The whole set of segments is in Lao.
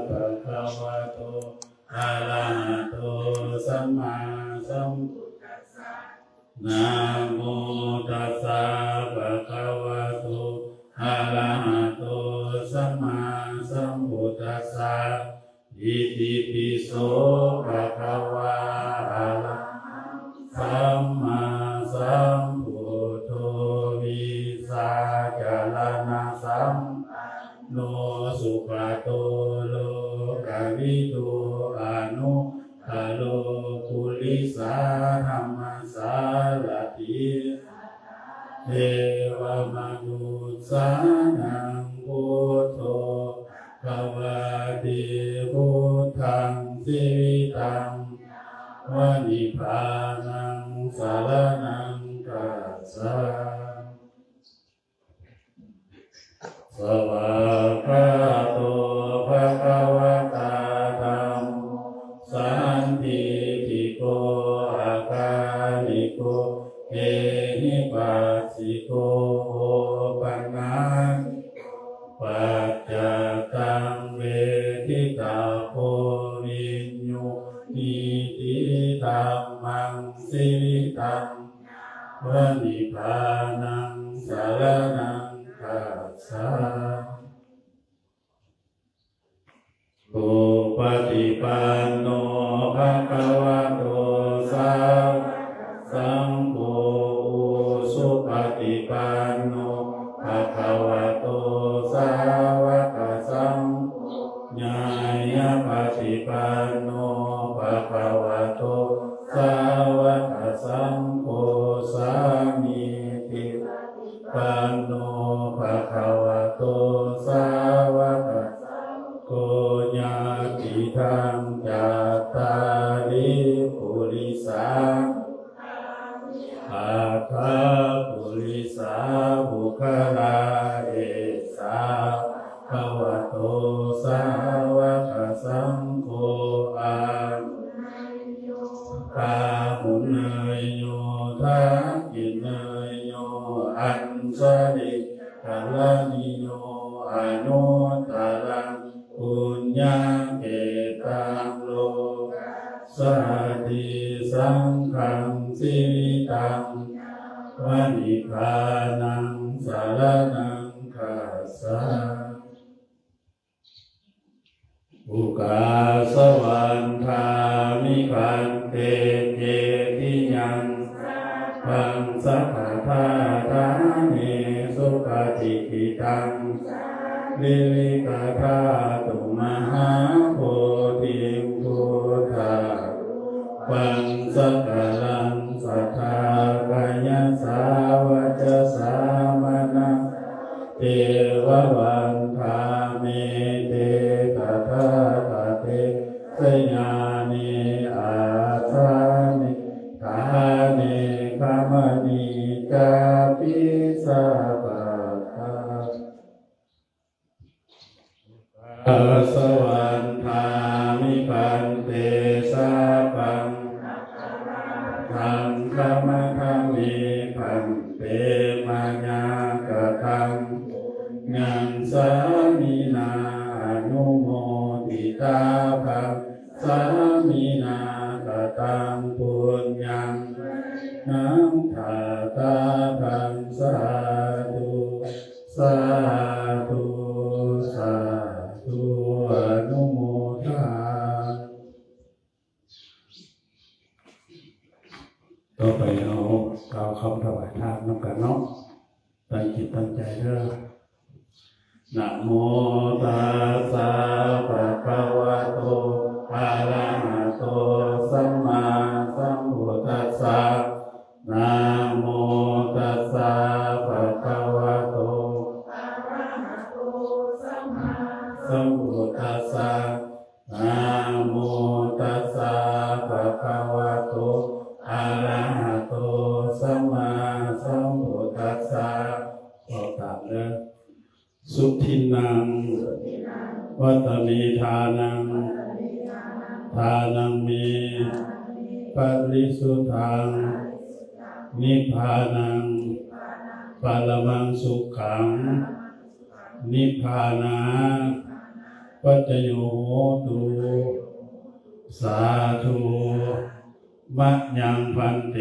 ภะคะวะโต อะระหะโต สัมมาสัมพุทธัสสะ นะโมตัสสะ ภะคะวะโต อะระหะโต สัมมาสัมพุทธัสสะ อิติปิโส ภะคะวะ อะระหัง สัมมาสัมพุทโธ วิชชาจารณะสัมปันโน สุขะโต โลกะวิทู อนุตตะโร ปุริสะธัมมะสารถิ เทวะมนุสสานัง พุทโธ ภะคะวาติ พุทธัง จีวิตัง ยะวะ นิพพานัง สะระณัง คัจฉา สะวາກຂາໂຕ ພະຄະວະຕາ ທຳໂມ ສັນທິດຖິໂກ ອາກາລິໂກ ເອຫິປັດສິໂກ ໂອປະນາ ປັດຈັກຕັງ ເວທິຕັບໂພ ວິນໂຍ ນິທິຕັມມັງ ຊີວິຕັງ ຍາວະ ນິບພານັງ ສະລະນັງ ຄັດສາ ອຸປະຕິປັນໂນ ພະຄະວະໂຕ ສາວະກະສັງໂຄ ອຸສຸປະຕິປັນໂນ ພະຄະວະໂຕ ສາວະກະສັງໂຄ ຍາຍະປະຕິປັນໂນ ພະຄະວະໂຕ ສາວະກະສັງໂຄ ສາມີທິ ປັນໂນ ພະຄະວະໂຕ ສາວະກະສັງໂຄ ຍາຕິທັງ ຈັດຕາລິ ປຸລິສາ ອັດຖະ ປຸລິສາ ບຸກຄະລາ ເອສາ ພະຄະວະໂຕ ສາວະກະສັງໂຄ ອາ ອາຫຸເນຍໂຍ ທັກຂິເນຍໂຍ ອັນຊະລິກະລະນິໂຍ ອະນຸດຕະລັງ ປຸນຍະເຂຕັງ ໂລກັດສາຕິ ສັງຄັງ ຊີວິຕັງ ຍາວະ ນິບພານັງ ສະລະນັງ ຄັດສາ ອຸກາສະວັນທາມິ ພັນເຕ ເຈຕິຍັງ ສັກພັງ ສັກຂະທາທາເນ ສຸປະຕິກຂິຕັງ ສາລີລິກະທາຕຸ ມະຫາໂພທິງ ພຸດທະ ປັງ ສັກກາລັງ ສັດທາ ກາຍະສາ ວາຈາສາ ມະນະສາ ເທວະວັນທາມິ ເຕ ຕະຖາຄະເຕ ຊະຍານິ ອາສາມິ ຖານີ ຂະມະນີ ຈາປິ ສາປະທາ ອາສະວັນທາມິ ພັນເຕ ສາພັງ ທັງຄະມະທະເມ ພັນເຕ ມາຍາກະຕັງ ຍັງ ສາມິນາ ອະນຸໂມທິຕາພັງ ສາມິນາ ກະຕັງ ປຸນຍັງ ມາຍານັງ ທາຕາພັງ ສາທຸ ສາທຸ ສາທຸ ອະນຸໂມທາ ຕໍ່ໄປເຮົາກ່າວຄຳຖວາຍທານນຳກັນເນາະ ຕັ້ງຈິດຕັ້ງໃຈເດີ. ນະໂມຕັດສະ ພະຄະວະໂຕ ອະລະຫະໂຕ ສຳມາສຳພຸດທັດສະ. ນະໂມຕັດສະ ພະຄະວະໂຕ ອະລະຫະໂຕ ສຳມາສຳພຸດທັດສະ. ນະໂມຕັດສະ ພະຄະວະໂຕ ອະລະຫະໂຕ ສຳມາສຳພຸດທັດສະ. ບອກຕາມເດີ. ສຸທິນນາງ ວັດຕະເມທານັງ ທານັງເມ ປະລິສຸດທັງ ນິບພານັງ ປະລະມັງສຸຂັງ ນິບພານາ ປັດຈະໂຍໂຫຕຸ ສາທຸ ມະຍັງພັນເຕ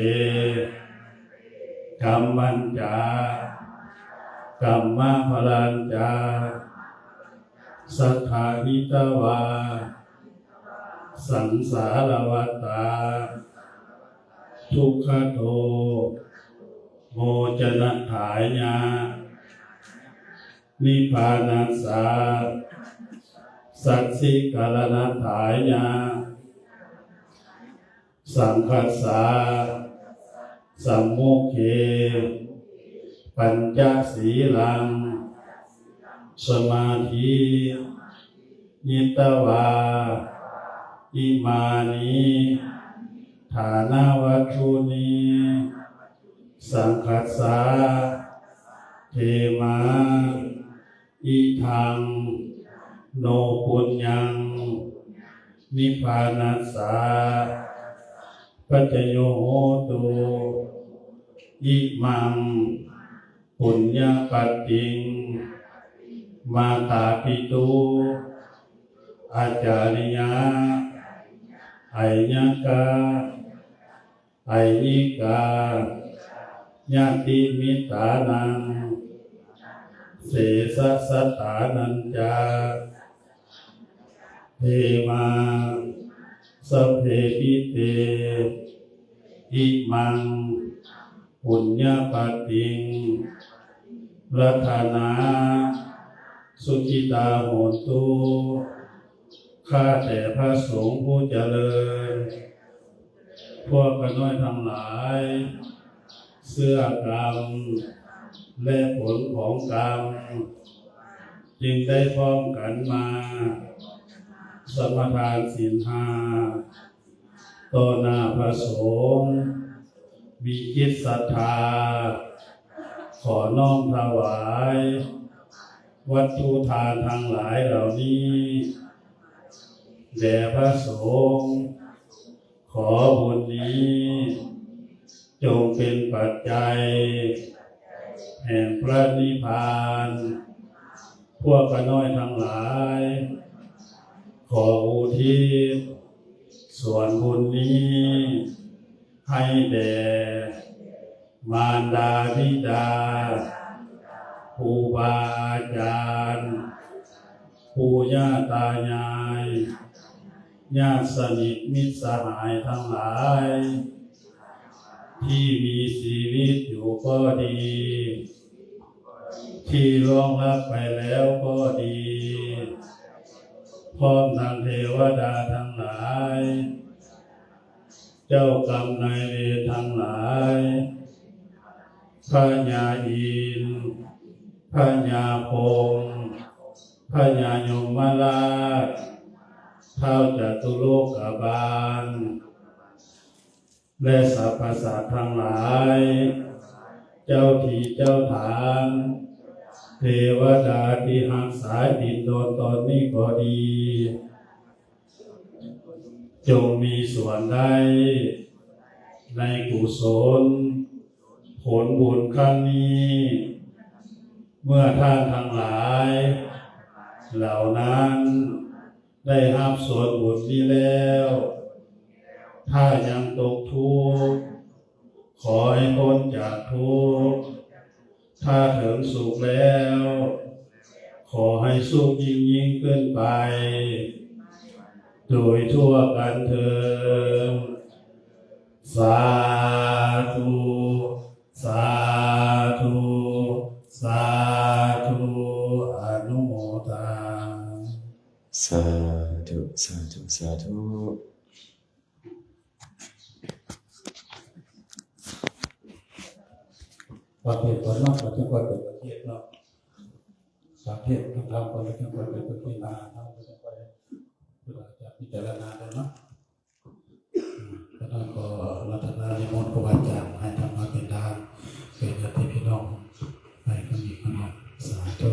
ກັມມັນຈາ ກັມມະພະລັນຈາ ສັດຖາຫິຕະວາ ສັງສາລະວັດຕາ ທຸກຂະໂຕ ໂມຈະນະຖາຍະ ນິບພານັດສະ ສັດສິກາລະນະຖາຍະ ສັງຄັດສາ ສຳມຸກເຂ ປັນຈະສີລັງ ສະມາທິ ຍິດຕະວາ ອິມານິ ຖານະວັດຖຸນີ ສັງຄັດສາ ເທມາ ອິທັງ ໂນປຸນຍັງ ນິບພານັດສະ ປັດຈະໂຍໂຫຕຸ ອິມັງ ປຸນຍະປັດຕິງ ມາຕາປິຕຸ ອາຈາລິຍະ ໄອຍະກະ ໄອຍິກາ ຍາຕິມິດຕານັງ ເສສະສັດຖານັນຈາ ເທມາ ສັບເພປິເຕ ອິມັງ ປຸນຍະປັດຕິງ ລັດຖະນາ ສຸກິຕາໂຫນຕຸ ຂ້າແຕ່ພະສົງຜູ້ຈະເລີນ ພວກຂ້ານ້ອຍທັງຫຼາຍ ເຊື້ອກຳ ແລະ ຜົນຂອງກຳ ຈຶ່ງໄດ້ພ້ອມກັນມາ ສະມາທານສິນຫ້າ ຕໍ່ໜ້າພະສົງ ມີຈິດສັດທາ ຂໍນ້ອມຖວາຍ ວັດຖຸທານທັງຫຼາຍເຫຼົ່ານີ້ ແດ່ພະສົງ ຂໍບຸນນີ້ ຈົ່ງເປັນປັດໄຈ ແຫ່ງພະນິບພານ ພວກຂ້ານ້ອຍທັງຫຼາຍ ຂໍອຸທິດ ສ່ວນບຸນນີ້ ໃຫ້ແດ່ ມານດາບິດາ ຄູບາອາຈານ ປູ່ຍ່າຕາຍາຍ ຍາດສະໜິດມິດສະຫາຍທັງຫຼາຍ ທີ່ມີຊີວິດຢູ່ກໍດີ ທີ່ລ່ວງລັບໄປແລ້ວກໍດີ ພ້ອມທັງເທວະດາທັງຫຼາຍ ເຈົ້າກຳນາຍເວນທັງຫຼາຍ ພະຍາອິນ ພະຍາພົມ ພະຍາຍົມມະລາດ ທ້າວຈະຕຸໂລກະບານ ແລະ ສັບພະສັດທັງຫຼາຍ ເຈົ້າທີ່ເຈົ້າທາງ ເທວະດາທີ່ຮັກສາດິນດອນຕອນນີ້ກໍດີ ຈົ່ງມີສ່ວນໄດ້ໃນກຸສົນຜົນບຸນຄັ້ງນີ້ ເມື່ອທ່ານທັງຫຼາຍເຫຼົ່ານັ້ນ ໄດ້ຮັບສ່ວນບຸນນີ້ແລ້ວ ຖ້າຍັງຕົກທຸກ ຂໍໃຫ້ພົ້ນຈາກທຸກ ຖ້າເຖິງສຸກແລ້ວ ຂໍໃຫ້ສຸກຍິ່ງໆຂຶ້ນໄປ ໂດຍທົ່ວກັນເທີ້ນ ສາທຸ ສາທຸ ສາທຸ ອະນຸໂມທາ ສາທຸ ສາທຸ ສາທຸ. ປະເທດກ່ອນເນາະ ປະເທດກ່ອນເປັນປະເທດເນາະ ປະເທດທຳກ່ອນ ປະເທດກ່ອນເປັນປະເທດ ອາຫານເຮົາກໍຈະຄ່ອຍ ຈະພິຈາລະນາກັນເນາະ ອືມ ກໍຕ້ອງຂໍອາລາທະນານິມົນຄູບາອາຈານໃຫ້ທຳມາເປັນທານ ແກ່ຍາດຕິພີ່ນ້ອງ ໃຫ້ຄົນດີຄົນງາມ ສາທຸ.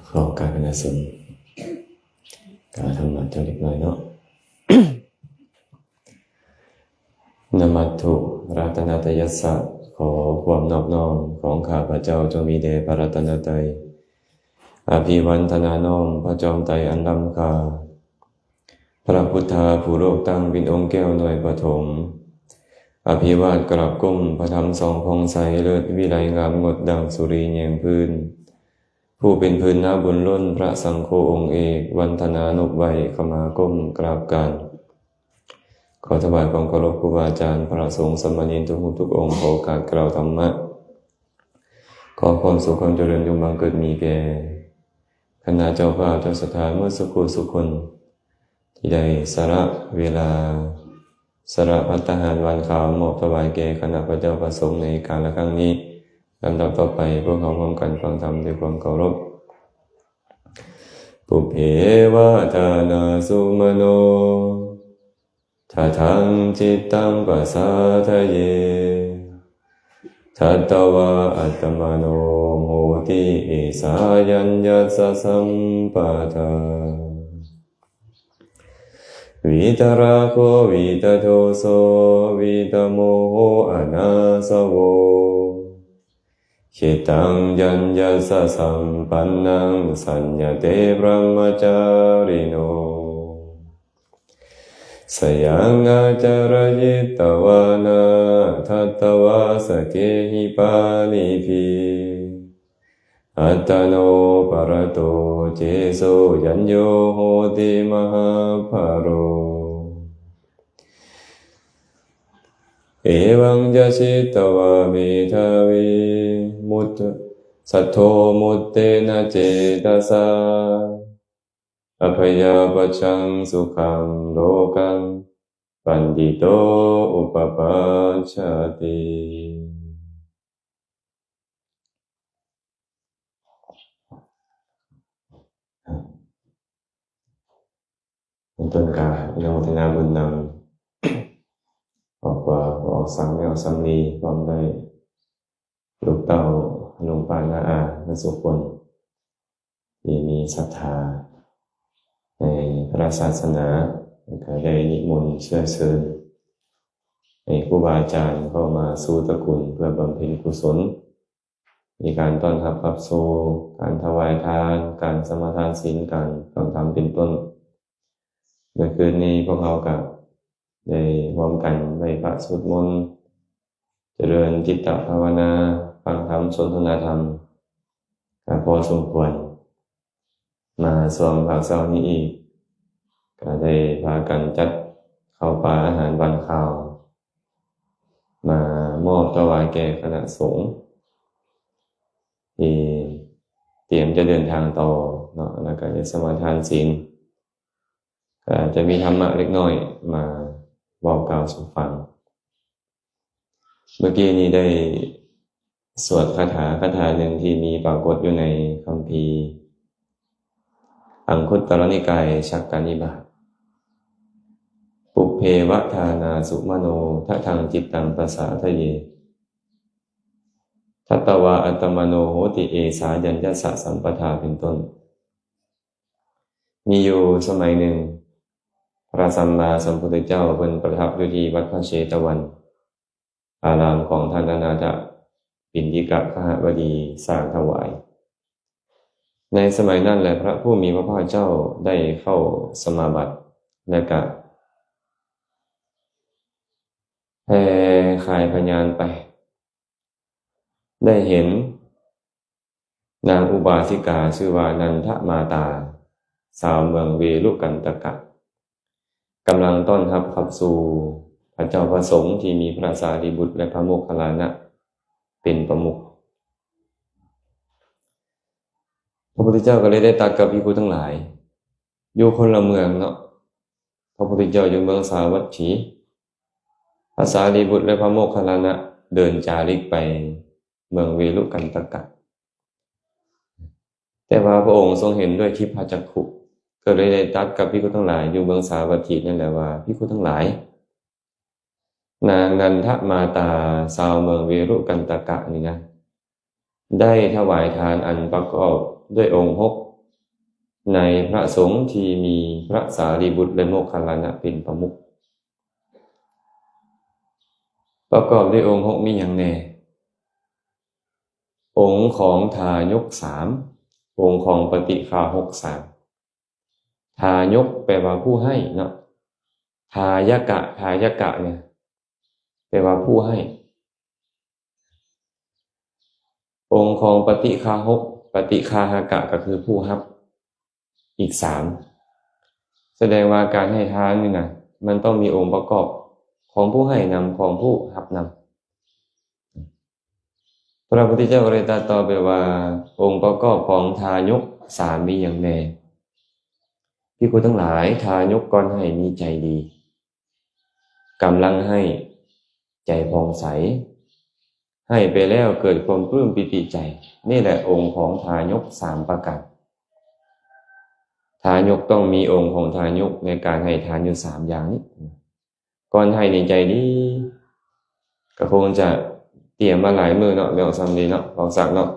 ຂໍການອານາສົງ ການທຳມະຈັກເລັກນ້ອຍເນາະ ນະມັດຖຸ ລັດຕະນະຕະຍັດສະ ຂໍຄວາມນອບນ້ອມຂອງຂ້າພະເຈົ້າຈົ່ງມີແດ່ພະລັດຕະນະໄຕ. ອະພິວັນທະນານ້ອມພະຈອມໄຕອັນລ້ຳຄ່າ, ພະພຸດທະຜູ້ໂລກຕັ້ງເປັນອົງແກ້ວໜ່ວຍປະຖົມ. ອະພິວາດກາບກົ້ມພະທຳສອງຜ່ອງໃສເລີດວິໄລງາມງົດດັ່ງສຸລີແຍງພື້ນ. ຜູ້ເປັນພື້ນນາບຸນລົ້ນພະສັງໂຄອົງເອກ, ວັນທະນານົບໄຫວ້ຂະມາກົ້ມກາບການ. ຂໍຖວາຍຄວາມເຄົາລົບຄູບາອາຈານ, ພະສົງສາມະເນນທຸກຮູບທຸກອົງ, ຂໍໂອກາດກ່າວທຳມະ. ຂໍຄວາມສຸກຄວາມຈະເລີນຈົ່ງບັງເກີດມີແກ່ຄະນະເຈົ້າພາບເຈົ້າສັດທາເໝິດສູ່ຜູ້ສູ່ຄົນ ທີ່ໄດ້ສະຫຼະເວລາ ສະຫຼະພັດຕາຫານຫວານຄາວ ມອບຖວາຍແກ່ຄະນະພະເຈົ້າພະສົງໃນການລະຄັ້ງນີ້. ລຳດັບຕໍ່ໄປ, ພວກເຮົາຮ່ວມກັນຟັງທຳດ້ວຍຄວາມເຄົາລົບ. ປຸບເພວະທານາສຸມະໂນ ທະທັງຈິດຕັງປະສາທະເຍ ທັດຕະວາອັດຕະມະໂນໂຫຕິ ເອສາຍັນຍັດສະສຳປະທາ. ວິຕະລາໂຄ ວິຕະໂທໂສ ວິຕະໂມໂຫ ອະນາສະໂວ ເຂຕັງຍັນຍັດສະສຳປັນນັງ ສັນຍະເຕ ບຣະມະຈາຣິໂນ. ສະຍັງອາຈາລະຍິດຕະວານາ ທັດຕະວາສະເກຫິປານິພິ ອັດຕະໂນປະຣະໂຕ ເຈໂສ ຍັນໂຍໂຫຕິ ມະຫາພະໂລ. ເອວັງຈະຈິດຕະວາເມທາວີ ມຸດ ສັດໂທ ມຸດເຕນະເຈຕະສາ ອະພະຍາປັດຊັງສຸຂັງໂລກັງ ປັນດິໂຕ ອຸປະປັດຊາຕິ. ເບື້ອງຕົ້ນກາອະນຸໂມທະນາບຸນນຳຄອບຄົວພໍ່ອອກສັງແມວສຳລີ ພ້ອມດ້ວຍລູກເຕົ້າລຸງປ້ານ້າອາເໝິດສູ່ຄົນ ທີ່ມີສັດທາໃນພະສາສະໜາ ແລະ ກະໄດ້ນິມົນເຊື້ອເຊີນໃຫ້ຄູບາອາຈານເຂົ້າມາສູ່ຕະກຸນເພື່ອບຳເພັນກຸສົນ. ມີການຕ້ອນຮັບຂັບສູ່, ການຖວາຍທານ, ການສະມາທານສິນ, ການຟັງທຳເປັນຕົ້ນ. ເມື່ອຄືນນີ້ພວກເຮົາກະໄດ້ຮ່ວມກັນໄຫວ້ພະສວດມົນ, ຈະເລີນຈິດຕະພາວະນາ, ຟັງທຳ, ສົນທະນາທຳ ກະພໍສົມຄວນ. ມາຊ່ວງພາກເຊົ້ານີ້ອີກ ກະໄດ້ພາກັນຈັດເຂົ້າປາອາຫານຫວານຄາວ ມາມອບຖວາຍແກ່ຄະນະສົງທີ່ຕຽມຈະເດີນທາງຕໍ່ເນາະ, ແລ້ວກະໄດ້ສະມາທານສິນ, ກະຈະມີທຳມະເລັກນ້ອຍມາເວົ້າກ່າວສູ່ຟັງ. ເມື່ອກີ້ນີ້ໄດ້ສວດຄາຖາ ຄາຖາໜຶ່ງທີ່ມີປາກົດຢູ່ໃນຄຳພີອັງຄຸດຕະລະນິກາຍ ສັກກະນິບາດ ປຸບເພວະທານາສຸມະໂນ ທະທັງຈິດຕັງປະສາທະເຍ ທັດຕະວາອັດຕະມະໂນໂຫຕິ ເອສາຍັນຍັດສະສຳປະທາ ເປັນຕົ້ນ. ມີຢູ່ສະໄໝໜຶ່ງ ພະສຳມາສຳພຸດທະເຈົ້າເພິ່ນປະທັບຢູ່ທີ່ວັດພະເຊຕະວັນ ອາລາມຂອງທ່ານອະນາຖະປິນດິກະຄະຫະບະດີສ້າງຖວາຍ. ໃນສະໄໝນັ້ນແຫຼະ ພະຜູ້ມີພະພາກເຈົ້າໄດ້ເຂົ້າສະມາບັດ ແລະກະແຜ່ຂາຍພະຍານໄປ ໄດ້ເຫັນນາງອຸບາສິກາຊື່ວ່ານັນທະມາຕາ ຊາວເມືອງເວລຸກັນຕະກະ ກຳລັງຕ້ອນຮັບຂັບສູ່ພະເຈົ້າພະສົງທີ່ມີພະສາລີບຸດ ແລະ ພະໂມກຄັນລານະເປັນປະມຸກ. ພະພຸດທະເຈົ້າກໍເລີຍໄດ້ຕັດກັບພິກຂຸທັງຫຼາຍ ຢູ່ຄົນລະເມືອງເນາະ, ພະພຸດທະເຈົ້າຢູ່ເມືອງສາວັດຖີ, ພະສາລີບຸດ ແລະ ພະໂມກຄັນລານະເດີນຈາລິກໄປເມືອງເວລຸກັນຕະກະ. ແຕ່ວ່າພະອົງຊົງເຫັນດ້ວຍທິບພະຈັກຂຸ ກໍເລີຍໄດ້ຕັດກັບພິກຂຸທັງຫຼາຍຢູ່ເມືອງສາວັດຖີນັ້ນແຫຼະວ່າ, ພິກຂຸທັງຫຼາຍ, ນາງນັນທະມາຕາ ຊາວເມືອງເວລຸກັນຕະກະນີ້ນະ ໄດ້ຖວາຍທານອັນປະກອບດ້ວຍອົງຫົກ ໃນພະສົງທີ່ມີພະສາລີບຸດ ແລະ ໂມກຄັນລານະເປັນປະມຸກ. ປະກອບດ້ວຍອົງຫົກມີຫຍັງແດ່? ອົງຂອງທາຍົກສາມ, ອົງຂອງປະຕິຄາຫົກສາມ. ທາຍົກແປວ່າຜູ້ໃຫ້ເນາະ, ທາຍະກະ, ທາຍະກະເນຍ ແປວ່າຜູ້ໃຫ້. ອົງຂອງປະຕິຄາຫົກ, ປະຕິຄາຫະກະ ກໍຄືຜູ້ຮັບອີກສາມ. ສະແດງວ່າການໃຫ້ທານນີ້ນະ ມັນຕ້ອງມີອົງປະກອບຂອງຜູ້ໃຫ້ນຳ, ຂອງຜູ້ຮັບນຳ. ພະພຸດທະເຈົ້າກໍໄດ້ຕັດຕໍ່ໄປວ່າ, ອົງປະກອບຂອງທາຍົກສາມມີຫຍັງແດ່? ພິກຂຸທັງຫຼາຍ, ທາຍົກກ່ອນໃຫ້ມີໃຈດີ, ກຳລັງໃຫ້ໃຈຜ່ອງໃສ, ໃຫ້ໄປແລ້ວເກີດຄວາມປຶ້ມປີຕິໃຈ. ນີ້ແຫຼະອົງຂອງທາຍົກສາມປະການ. ທາຍົກຕ້ອງມີອົງຂອງທາຍົກໃນການໃຫ້ທານຢູ່ສາມຢ່າງນີ້. ກ່ອນໃຫ້ນີ້ໃຈດີ, ກໍຄົງຈະຕຽມມາຫຼາຍມື້ເນາະ, ເວົ້າສ່ຳນີ້ເນາະ, ເວົ້າສັກເນາະ.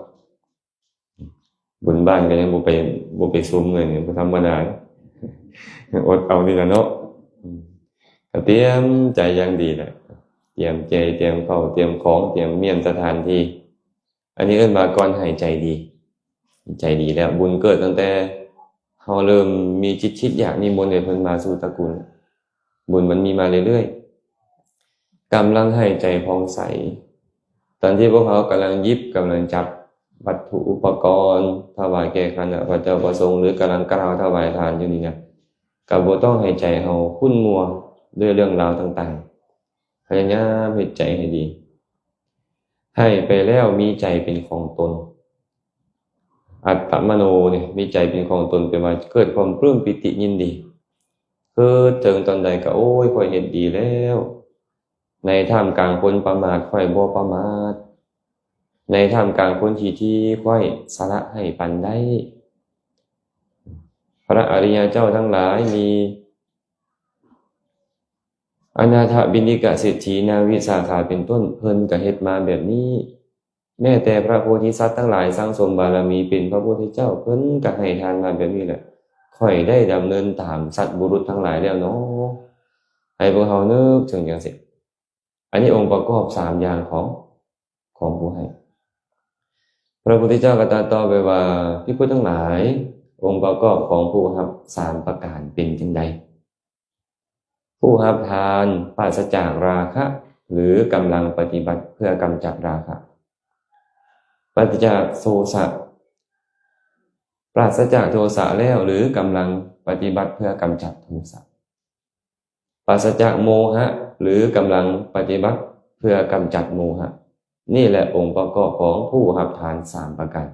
ບຸນບ້ານກໍຍັງບໍ່ໄປ, ບໍ່ໄປຊຸມເລີຍນີ້, ບໍ່ທຳມະດາ. ອົດເອົານີ້ລະເນາະ. ອືມ ກໍຕຽມໃຈຢ່າງດີແຫຼະ, ຕຽມແຈ, ຕຽມເຂົ້າ, ຕຽມຂອງ, ຕຽມມ້ຽນສະຖານທີ່. ອັນນີ້ເອີ້ນວ່າກ່ອນໃຫ້ໃຈດີ. ໃຈດີແລ້ວ, ບຸນເກີດຕັ້ງແຕ່ເຮົາເລີ່ມມີຈິດຄິດຢາກນິມົນໃຫ້ເພິ່ນມາສູ່ຕະກຸນ, ບຸນມັນມີມາເລື້ອຍໆ. ກຳລັງໃຫ້ໃຈຜ່ອງໃສ. ຕອນທີ່ພວກເຮົາກຳລັງຫຍິບ, ກຳລັງຈັບວັດຖຸອຸປະກອນຖວາຍແກ່ຄະນະພະເຈົ້າພະສົງ ຫຼື ກຳລັງກ່າວຖວາຍທານຢູ່ນີ້ນະ, ກໍບໍ່ຕ້ອງໃຫ້ໃຈເຮົາຂຸ້ນມົວດ້ວຍເລື່ອງລາວຕ່າງໆ. ພະຍາຍາມເຮັດໃຈໃຫ້ດີ. ໃຫ້ໄປແລ້ວມີໃຈເປັນຂອງຕົນ. ອັດຕະມະໂນນີ້ ມີໃຈເປັນຂອງຕົນ, ແປວ່າເກີດຄວາມປຶ້ມປີຕິຍິນດີ. ຄືເຖິງຕອນໃດກໍ, ໂອ້ຍ, ຂ້ອຍເຮັດດີແລ້ວ. ໃນທ່າມກາງຄົນປະໝາດ, ຂ້ອຍບໍ່ປະໝາດ. ໃນທ່າມກາງຄົນຂີ້ຖີ່, ຂ້ອຍສະຫຼະໃຫ້ປັນໄດ້. ພະອະລິຍະເຈົ້າທັງຫຼາຍມີ ອະນາຖະບິນດິກະເສດຖີ, ນາງວິສາຂາເປັນຕົ້ນ, ເພິ່ນກໍເຮັດມາແບບນີ້. ແມ້ແຕ່ພະໂພທິສັດທັງຫຼາຍສັ່ງສົມບາລະມີເປັນພະພຸດທະເຈົ້າ, ເພິ່ນກໍໃຫ້ທານມາແບບນີ້ແຫຼະ. ຂ້ອຍໄດ້ດຳເນີນຕາມສັດບຸລຸດທັງຫຼາຍແລ້ວເນາະ. ໃຫ້ພວກເຮົານຶກເຖິງຈັ່ງຊີ້. ອັນນີ້ອົງປະກອບສາມຢ່າງຂອງ, ຂອງຜູ້ໃຫ້. ພະພຸດທະເຈົ້າກໍຕັດຕໍ່ໄປວ່າ, ພິກຂຸທັງຫຼາຍ, ອົງປະກອບຂອງຜູ້ຮັບສາມປະການເປັນຈັ່ງໃດ? ຜູ້ຮັບທານປາສະຈາກລາຄະ ຫຼື ກຳລັງປະຕິບັດເພື່ອກຳຈັດລາຄະ? ປາສະຈາກໂທສະ, ປາສະຈາກໂທສະແລ້ວ ຫຼື ກຳລັງປະຕິບັດເພື່ອກຳຈັດໂທສະ? ປາສະຈາກໂມຫະ ຫຼື ກຳລັງປະຕິບັດເພື່ອກຳຈັດໂມຫະ? ນີ້ແຫຼະອົງປະກອບຂອງຜູ້ຮັບທານສາມປະການ.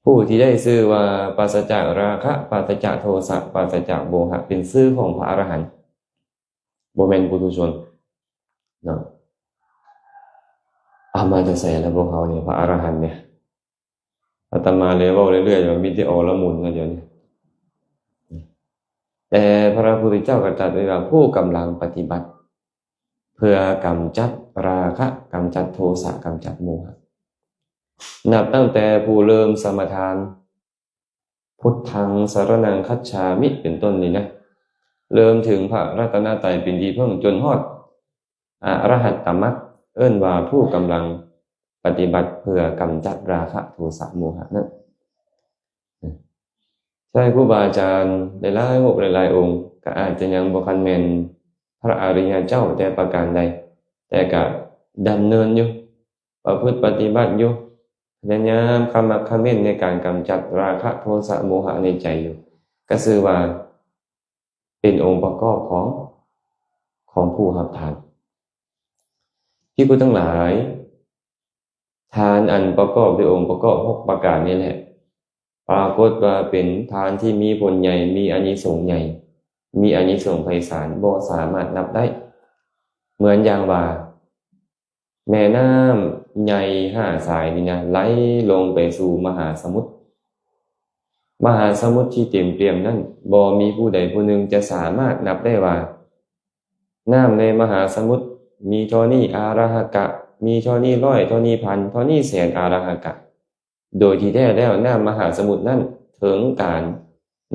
ຜູ້ທີ່ໄດ້ຊື່ວ່າປາສະຈາກລາຄະ, ປາສະຈາກໂທສະ, ປາສະຈາກໂມຫະ ເປັນຊື່ຂອງພະອະລະຫັນ, ບໍ່ແມ່ນປຸຖຸຊົນເນາະ. ເອົາມາແຕ່ໃສລະພວກເຮົານີ້ ພະອະລະຫັນນີ້? ອາດຕະມາເລີຍເວົ້າເລື້ອຍໆ ວ່າມີແຕ່ອໍລະມຸນນະດຽວນີ້. ແຕ່ພະພຸດທະເຈົ້າກໍຕັດໄວ້ວ່າ ຜູ້ກຳລັງປະຕິບັດເພື່ອກຳຈັດລາຄະ, ກຳຈັດໂທສະ, ກຳຈັດໂມຫະ. ນັບຕັ້ງແຕ່ຜູ້ເລີ່ມສະມາທານ ພຸດທັງສະຣະນັງຄັດສາມິ ເປັນຕົ້ນນີ້ນະ, ເລີ່ມເຖິງພະລັດຕະນະໄຕເປັນທີ່ເພິ່ງ ຈົນຮອດອະລະຫັດຕະມັກ ເອີ້ນວ່າຜູ້ກຳລັງປະຕິບັດເພື່ອກຳຈັດລາຄະ ໂທສະ ໂມຫະນັ້ນ. ໃຊ່, ຄູບາອາຈານຫຼາຍໆຮູບຫຼາຍໆອົງ ກໍອາດຈະຍັງບໍ່ທັນແມ່ນພະອະລິຍະເຈົ້າແຕ່ປະການໃດ, ແຕ່ກໍດຳເນີນຢູ່ ປະພຶດປະຕິບັດຢູ່, ພະຍາຍາມຂະໝັກຂະເໝັ້ນໃນການກຳຈັດລາຄະ ໂທສະ ໂມຫະໃນໃຈຢູ່, ກໍຊື່ວ່າເປັນອົງປະກອບຂອງ, ຂອງຜູ້ຮັບທານ. ພິກຂຸທັງຫຼາຍ, ທານອັນປະກອບດ້ວຍອົງປະກອບຫົກປະການນີ້ແຫຼະ ປາກົດວ່າເປັນທານທີ່ມີຜົນໃຫຍ່, ມີອານິສົງໃຫຍ່, ມີອານິສົງໄພສານ, ບໍ່ສາມາດນັບໄດ້. ເໝືອນຢ່າງວ່າ ແມ່ນ້ຳໃຫຍ່ຫ້າສາຍນີ້ນະ ໄຫຼລົງໄປສູ່ມະຫາສະໝຸດ. ມະຫາສະໝຸດທີ່ເຕັມປ່ຽມນັ້ນ ບໍ່ມີຜູ້ໃດຜູ້ໜຶ່ງຈະສາມາດນັບໄດ້ວ່າ ນ້ຳໃນມະຫາສະໝຸດມີທໍ່ນີ້ອາລະຫະກະ, ມີທໍ່ນີ້ຮ້ອຍ, ທໍ່ນີ້ພັນ, ທໍ່ນີ້ແສນອາລະຫະກະ. ໂດຍທີ່ແທ້ແລ້ວ ນ້ຳມະຫາສະໝຸດນັ້ນເຖິງການ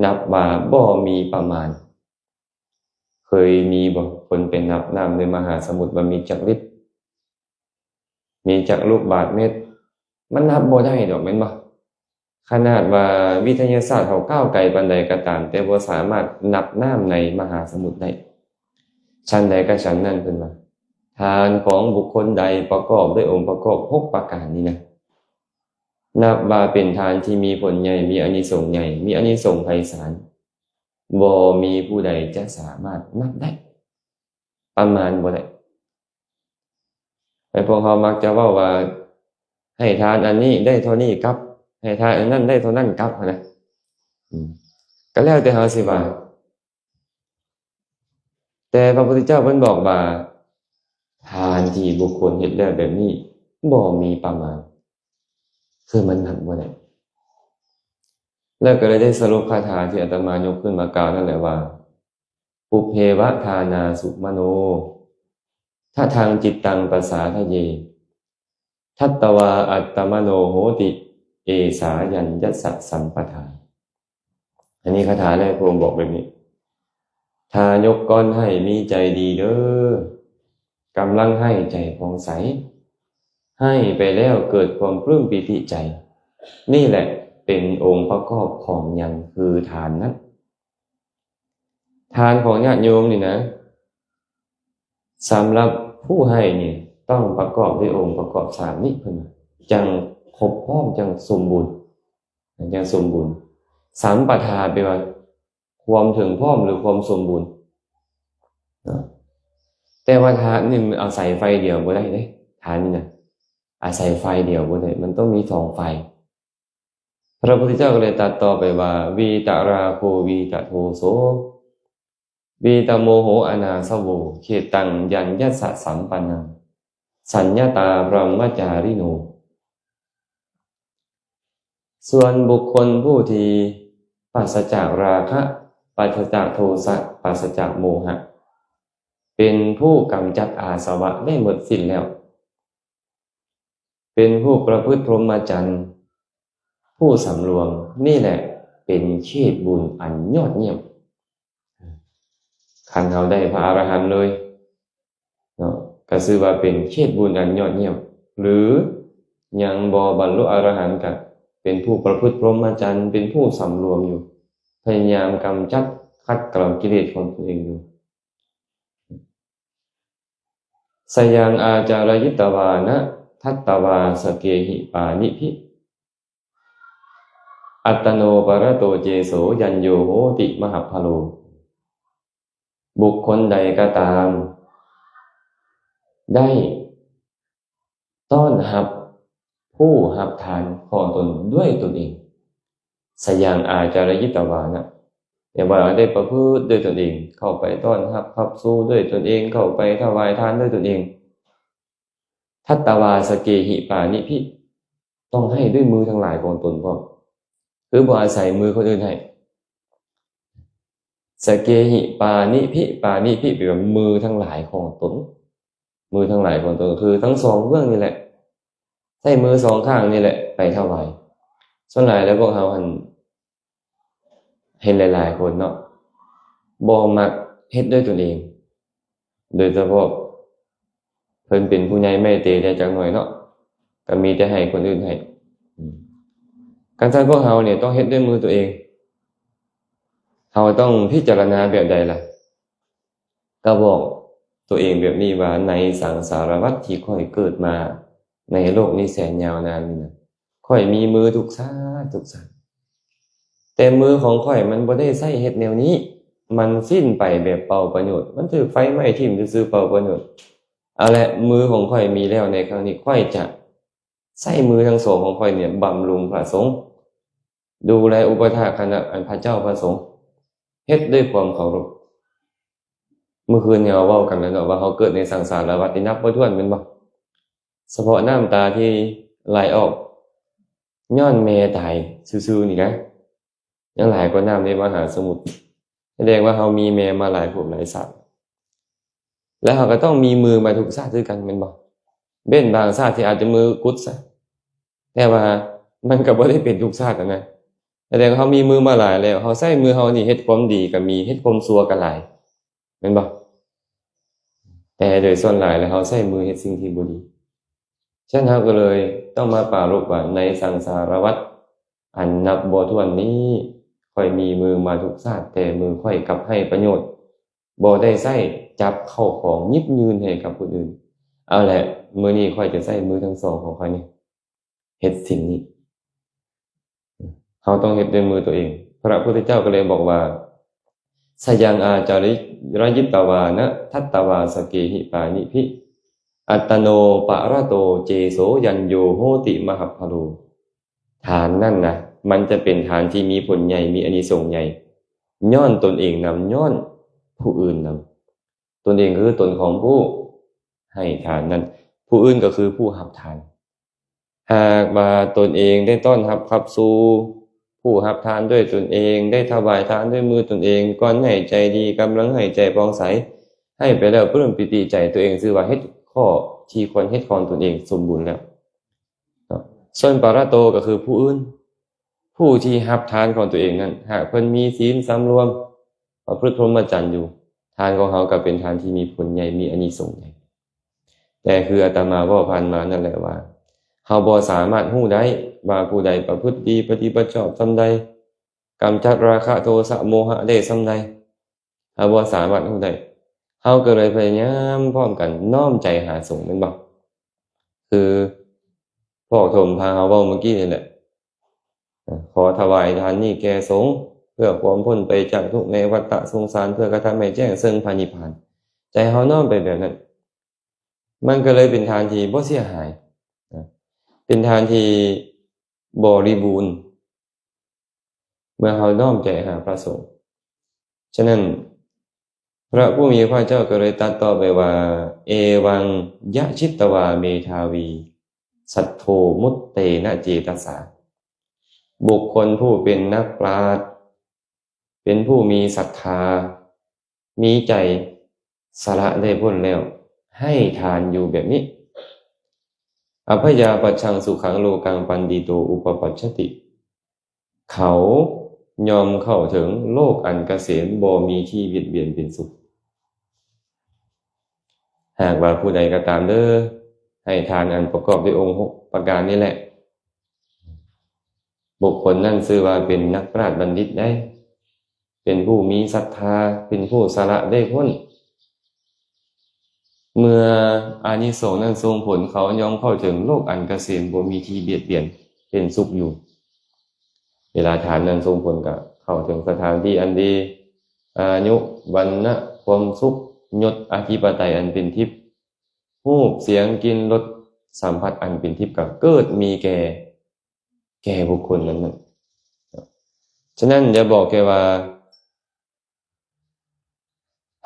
ນັບວ່າບໍ່ມີປະມານ. ເຄີຍມີບໍ່ ຄົນໄປນັບນ້ຳໃນມະຫາສະໝຸດວ່າມີຈັກລິດ, ມີຈັກລູກບາດເມັດ? ມັນນັບບໍ່ໄດ້ດອກ ແມ່ນບໍ່? ຂະໜາດວ່າວິທະຍາສາດເຮົາກ້າວໄກປານໃດກໍຕາມ, ແຕ່ບໍ່ສາມາດນັບນ້ຳໃນມະຫາສະໝຸດໄດ້. ສັນໃດກໍສັນນັ້ນ ເພິ່ນວ່າ ທານຂອງບຸກຄົນໃດປະກອບດ້ວຍອົງປະກອບຫົກປະການນີ້ນະ, ນັບວ່າເປັນທານທີ່ມີຜົນໃຫຍ່, ມີອານິສົງໃຫຍ່, ມີອານິສົງໄພສານ, ບໍ່ມີຜູ້ໃດຈະສາມາດນັບໄດ້, ປະມານບໍ່ໄດ້. ແຕ່ພວກເຮົາມັກຈະເວົ້າວ່າ ໃຫ້ທານອັນນີ້ໄດ້ເທົ່ານີ້ກັບ ໃຫ້ທານອັນນັ້ນໄດ້ເທົ່ານັ້ນກັບ ຫັ້ນນະ. ອືມ ກໍແລ້ວແຕ່ເຮົາຊິວ່າ. ແຕ່ພະພຸດທະເຈົ້າເພິ່ນບອກວ່າ ທານທີ່ບຸກຄົນເຮັດແລ້ວແບບນີ້ ບໍ່ມີປະມານ, ຄືມັນນັບບໍ່ໄດ້. ແລ້ວກໍເລີຍໄດ້ສະຫຼຸບຄາຖາທີ່ອາດຕະມາຍົກຂຶ້ນມາກ່າວນັ້ນແຫຼະວ່າ Pubbeva dānā sumano, tadaṃ cittaṃ pasādaye, datvā attamano hoti, esā yaññassa sampadā. ອັນນີ້ຄາຖາແລກພະອົງບອກແບບນີ້, ຖ້າຍົກກ່ອນໃຫ້ມີໃຈດີເດີ, ກຳລັງໃຫ້ໃຈຜ່ອງໃສ, ໃຫ້ໄປແລ້ວເກີດຄວາມປຶ້ມປີຕິໃຈ, ນີ້ແຫຼະເປັນອົງປະກອບຂອງຍັນ ຄືທານນັ້ນ. ທານຂອງຍາດໂຍມນີ້ນະ, ສຳລັບຜູ້ໃຫ້ນີ້ ຕ້ອງປະກອບດ້ວຍອົງປະກອບສາມນີ້ ເພິ່ນວ່າ ຈັ່ງຄົບພ້ອມ, ຈັ່ງສົມບູນ, ຈັ່ງສົມບູນ. ສຳປະທາ ແປວ່າຄວາມເຖິງພ້ອມ ຫຼື ຄວາມສົມບູນເນາະ. ແຕ່ວ່າທານນີ້ມັນອາໄສຝ່າຍດຽວບໍ່ໄດ້ເດ້, ທານນີ້ນະ ອາໄສຝ່າຍດຽວບໍ່ໄດ້, ມັນຕ້ອງມີສອງຝ່າຍ. ພະພຸດທະເຈົ້າກໍເລີຍຕັດຕໍ່ໄປວ່າ Vītarāgo vītadoso, vītamoho anāsavo, cittaṃ yaññassa sampaṇṇaṃ, saññatā brahmacārino. ສ່ວນບຸກຄົນຜູ້ທີ່ປາສະຈາກລາຄະ, ປາສະຈາກໂທສະ, ປາສະຈາກໂມຫະ, ເປັນຜູ້ກຳຈັດອາສະວະໄດ້ໝົດສິ້ນແລ້ວ, ເປັນຜູ້ປະພຶດພົມມະຈັນ, ຜູ້ສຳລວມ, ນີ້ແຫຼະເປັນເຂດບຸນອັນຍອດຢ້ຽມ. ຄັນເຮົາໄດ້ພະອະລະຫັນເລີຍເນາະ, ກໍຊື່ວ່າເປັນເຂດບຸນອັນຍອດຢ້ຽມ. ຫຼື ຍັງບໍ່ບັນລຸອະລະຫັນ, ກໍເປັນຜູ້ປະພຶດພົມມະຈັນ, ເປັນຜູ້ສຳລວມຢູ່, ພະຍາຍາມກຳຈັດຂັດເກົາກິເລດຂອງຕົນເອງຢູ່. Sayaṃ ācarayitvāna, datvā sakehi pāṇibhi, attano parato ceso, yañño hoti mahapphallo. ບຸກຄົນໃດກໍຕາມ ໄດ້ຕ້ອນຮັບຜູ້ຮັບທານຂອງຕົນດ້ວຍຕົນເອງ, sayaṃ ācarayitvāna, ແປວ່າໄດ້ປະພຶດດ້ວຍຕົນເອງ, ເຂົ້າໄປຕ້ອນຮັບຮັບສູ່ດ້ວຍຕົນເອງ, ເຂົ້າໄປຖວາຍທານດ້ວຍຕົນເອງ. Datvā sakehi pāṇibhi, ຕ້ອງໃຫ້ດ້ວຍມືທັງຫຼາຍຂອງຕົນພ້ອມ, ຄືບໍ່ອາໄສມືຄົນອື່ນໃຫ້. Sakehi pāṇibhi, pāṇibhi ແປວ່າມືທັງຫຼາຍຂອງຕົນ, ມືທັງຫຼາຍຂອງຕົນ ຄືທັງສອງເບື້ອງນີ້ແຫຼະ, ໃຊ້ມືສອງຂ້າງນີ້ແຫຼະໄປຖວາຍ. ສ່ວນຫຼາຍແລ້ວພວກເຮົາຫັ້ນ ເຫັນຫຼາຍໆຄົນເນາະ ບໍ່ມັກເຮັດດ້ວຍຕົນເອງ, ໂດຍສະເພາະເພິ່ນເປັນຜູ້ໃຫຍ່ໄມ້ເຕແດ່ຈັກໜ້ອຍເນາະ, ກໍມີແຕ່ໃຫ້ຄົນອື່ນໃຫ້. ອືມ ຄັນຊັ້ນພວກເຮົານີ້ຕ້ອງເຮັດດ້ວຍມືຕົວເອງ. ເຮົາຕ້ອງພິຈາລະນາແບບໃດລະ? ກໍບອກຕົວເອງແບບນີ້ວ່າ ໃນສັງສາລະວັດທີ່ຂ້ອຍເກີດມາໃນໂລກນີ້ແສນຍາວນານນີ້ນະ, ຂ້ອຍມີມືທຸກຊາດທຸກຊາດ, ແຕ່ມືຂອງຂ້ອຍມັນບໍ່ໄດ້ໃຊ້ເຮັດແນວນີ້, ມັນສິ້ນໄປແບບເປົ່າປະໂຫຍດ, ມັນຖືກໄຟໄໝ້ຖິ້ມຊື່ໆເປົ່າປະໂຫຍດ. ເອົາລະ, ມືຂອງຂ້ອຍມີແລ້ວ, ໃນຄັ້ງນີ້ຂ້ອຍຈະໃຊ້ມືທັງສອງຂອງຂ້ອຍນີ້ບຳລຸງພະສົງ, ດູແລອຸປະຖາກຄະນະ ອັນ ພະເຈົ້າພະສົງ, ເຮັດດ້ວຍຄວາມເຄົາລົບ. ມື້ຄືນນີ້ເຮົາເວົ້າກັນແລ້ວເນາະ ວ່າເຮົາເກີດໃນສັງສາລະວັດນີ້ນັບບໍ່ຖ້ວນແມ່ນບໍ່? ສະເພາະນ້ຳຕາທີ່ໄຫຼອອກຍ້ອນແມ່ຕາຍຊື່ໆນີ້ນະ ຍັງຫຼາຍກວ່ານ້ຳໃນມະຫາສະໝຸດ. ສະແດງວ່າເຮົາມີແມ່ມາຫຼາຍພົບຫຼາຍຊາດ, ແລະ ເຮົາກໍຕ້ອງມີມືມາທຸກຊາດຄືກັນແມ່ນບໍ່? ເວັ້ນບາງຊາດທີ່ອາດຈະມືກຸດຊະ, ແຕ່ວ່າມັນກໍບໍ່ໄດ້ເປັນທຸກຊາດຫັ້ນນະ. ສະແດງວ່າເຮົາມີມືມາຫຼາຍແລ້ວ, ເຮົາໃຊ້ມືເຮົານີ້ເຮັດຄວາມດີກໍມີ, ເຮັດຄວາມຊົ່ວກໍຫຼາຍ ແມ່ນບໍ່? ແຕ່ໂດຍສ່ວນຫຼາຍແລ້ວເຮົາໃຊ້ມືເຮັດສິ່ງທີ່ບໍ່ດີ. ສະນັ້ນເຮົາກໍເລີຍຕ້ອງມາປາລົບວ່າ ໃນສັງສາລະວັດອັນນັບບໍ່ຖ້ວນນີ້ ຂ້ອຍມີມືມາທຸກຊາດ ແຕ່ມືຂ້ອຍກັບໄຮ້ປະໂຫຍດ ບໍ່ໄດ້ໃຊ້ຈັບເຂົ້າຂອງ ຍິບຍືນໃຫ້ກັບຜູ້ອື່ນ. ເອົາແຫຼະ ມື້ນີ້ຂ້ອຍຈະໃຊ້ມືທັງສອງຂອງຂ້ອຍນີ້ ເຮັດສິ່ງນີ້. ເຮົາຕ້ອງເຮັດດ້ວຍມືຕົວເອງ. ພະພຸດທະເຈົ້າກໍເລີຍບອກວ່າ ສະຍັງອາຈາລະຍິດຕະວານະ ທັດຕະວາສະເກຫິປານິພິ ອັດຕະໂນປະລະໂຕເຈໂສ ຍັນໂຍໂຫຕິມະຫັບພະໂລ. ທານນັ້ນນະ ມັນຈະເປັນທານທີ່ມີຜົນໃຫຍ່ ມີອານິສົງໃຫຍ່ ຍ້ອນຕົນເອງນຳ ຍ້ອນຜູ້ອື່ນນຳ. ຕົນເອງກໍຄືຕົນຂອງຜູ້ໃຫ້ທານນັ້ນ, ຜູ້ອື່ນກໍຄືຜູ້ຮັບທານ. ຫາກວ່າຕົນເອງໄດ້ຕ້ອນຮັບຂັບສູ່ຜູ້ຮັບທານດ້ວຍຕົນເອງ, ໄດ້ຖວາຍທານດ້ວຍມືຕົນເອງ, ກ່ອນໃຫ້ໃຈດີ, ກຳລັງໃຫ້ໃຈຜ່ອງໃສ, ໃຫ້ໄປແລ້ວປຶ້ມປີຕິໃຈຕົວເອງ, ຊື່ວ່າເຮັດຂໍ້ທີ່ຄວນເຮັດຂອງຕົນເອງສົມບູນແລ້ວ. ສ່ວນປະລະໂຕກໍຄືຜູ້ອື່ນ, ຜູ້ທີ່ຮັບທານຂອງຕົວເອງນັ້ນ, ຫາກເພິ່ນມີສິນສຳລວມ, ປະພຶດພົມມະຈັນຢູ່, ທານຂອງເຮົາກໍເປັນທານທີ່ມີຜົນໃຫຍ່, ມີອານິສົງໃຫຍ່. ແຕ່ຄືອາດຕະມາເວົ້າຜ່ານມານັ້ນແຫຼະວ່າ ເຮົາບໍ່ສາມາດຮູ້ໄດ້ວ່າຜູ້ໃດປະພຶດດີ, ປະຕິບັດຊອບສ່ຳໃດ, ກຳຈັດລາຄະໂທສະໂມຫະໄດ້ສ່ຳໃດ. ເຮົາບໍ່ສາມາດຮູ້ໄດ້. ເຮົາກໍເລີຍພະຍາຍາມພ້ອມກັນນ້ອມໃຈຫາສົງແມ່ນບໍ່? ຄືພວກຖົມພາເຮົາເວົ້າເມື່ອກີ້ນີ້ແຫຼະ, ຂໍຖວາຍທານນີ້ແກ່ສົງ ເພື່ອຄວາມພົ້ນໄປຈາກທຸກໃນວັດຕະສົງສານ, ເພື່ອກະທຳໃຫ້ແຈ້ງເຊິ່ງພະນິບພານ. ໃຈເຮົານ້ອມໄປແບບນັ້ນ, ມັນກໍເລີຍເປັນທານທີ່ບໍ່ເສຍຫາຍ, ເປັນທານທີ່ບໍລິບູນ. ເມື່ອເຮົານ້ອມໃຈຫາພະສົງ. ສະນັ້ນ ພະຜູ້ມີພະພາກເຈົ້າກໍເລີຍຕັດຕໍ່ໄປວ່າ ເອວັງ ຍະຈິດຕະວາ ເມທາວີ ສັດໂທ ມຸດເຕນະ ເຈຕະສາ. ບຸກຄົນຜູ້ເປັນນັກປາດ ເປັນຜູ້ມີສັດທາ ມີໃຈສະຫຼະໄດ້ພົ້ນແລ້ວ ໃຫ້ທານຢູ່ແບບນີ້. ອັບພະຍາປັດຊັງສຸຂັງໂລກັງ ປັນດິໂຕອຸປະປັດຊະຕິ. ເຂົາຍ່ອມເຂົ້າເຖິງໂລກອັນກະເສມ ບໍ່ມີທີ່ບຽດບຽນເປັນສຸກ. ຫາກວ່າຜູ້ໃດກໍຕາມເດີ ໃຫ້ທານອັນປະກອບດ້ວຍອົງຫົກປະການນີ້ແຫຼະ, ບຸກຄົນນັ້ນຊື່ວ່າເປັນນັກປາດບັນດິດໄດ໋. ເປັນຜູ້ມີສັດທາ, ເປັນຜູ້ສະຫຼະໄດ້ພົ້ນ. ເມື່ອອານິສົງນັ້ນສົ່ງຜົນ, ເຂົາຍ່ອມເຂົ້າເຖິງໂລກອັນກະເສມ ບໍ່ມີທີ່ບຽດບຽນເປັນສຸກຢູ່. ເວລາທານນັ້ນສົ່ງຜົນ ກໍເຂົ້າເຖິງສະຖານທີ່ອັນດີ, ອາຍຸ, ວັນນະ, ຄວາມສຸກ, ຍົດ, ອະທິປະໄຕອັນເປັນທິບ, ຮູບ, ສຽງ, ກິ່ນ, ລົດ, ສຳຜັດອັນເປັນທິບ ກໍເກີດມີແກ່ ແກ່ບຸກຄົນນັ້ນນະ. ສະນັ້ນຢ່າບອກແຕ່ວ່າ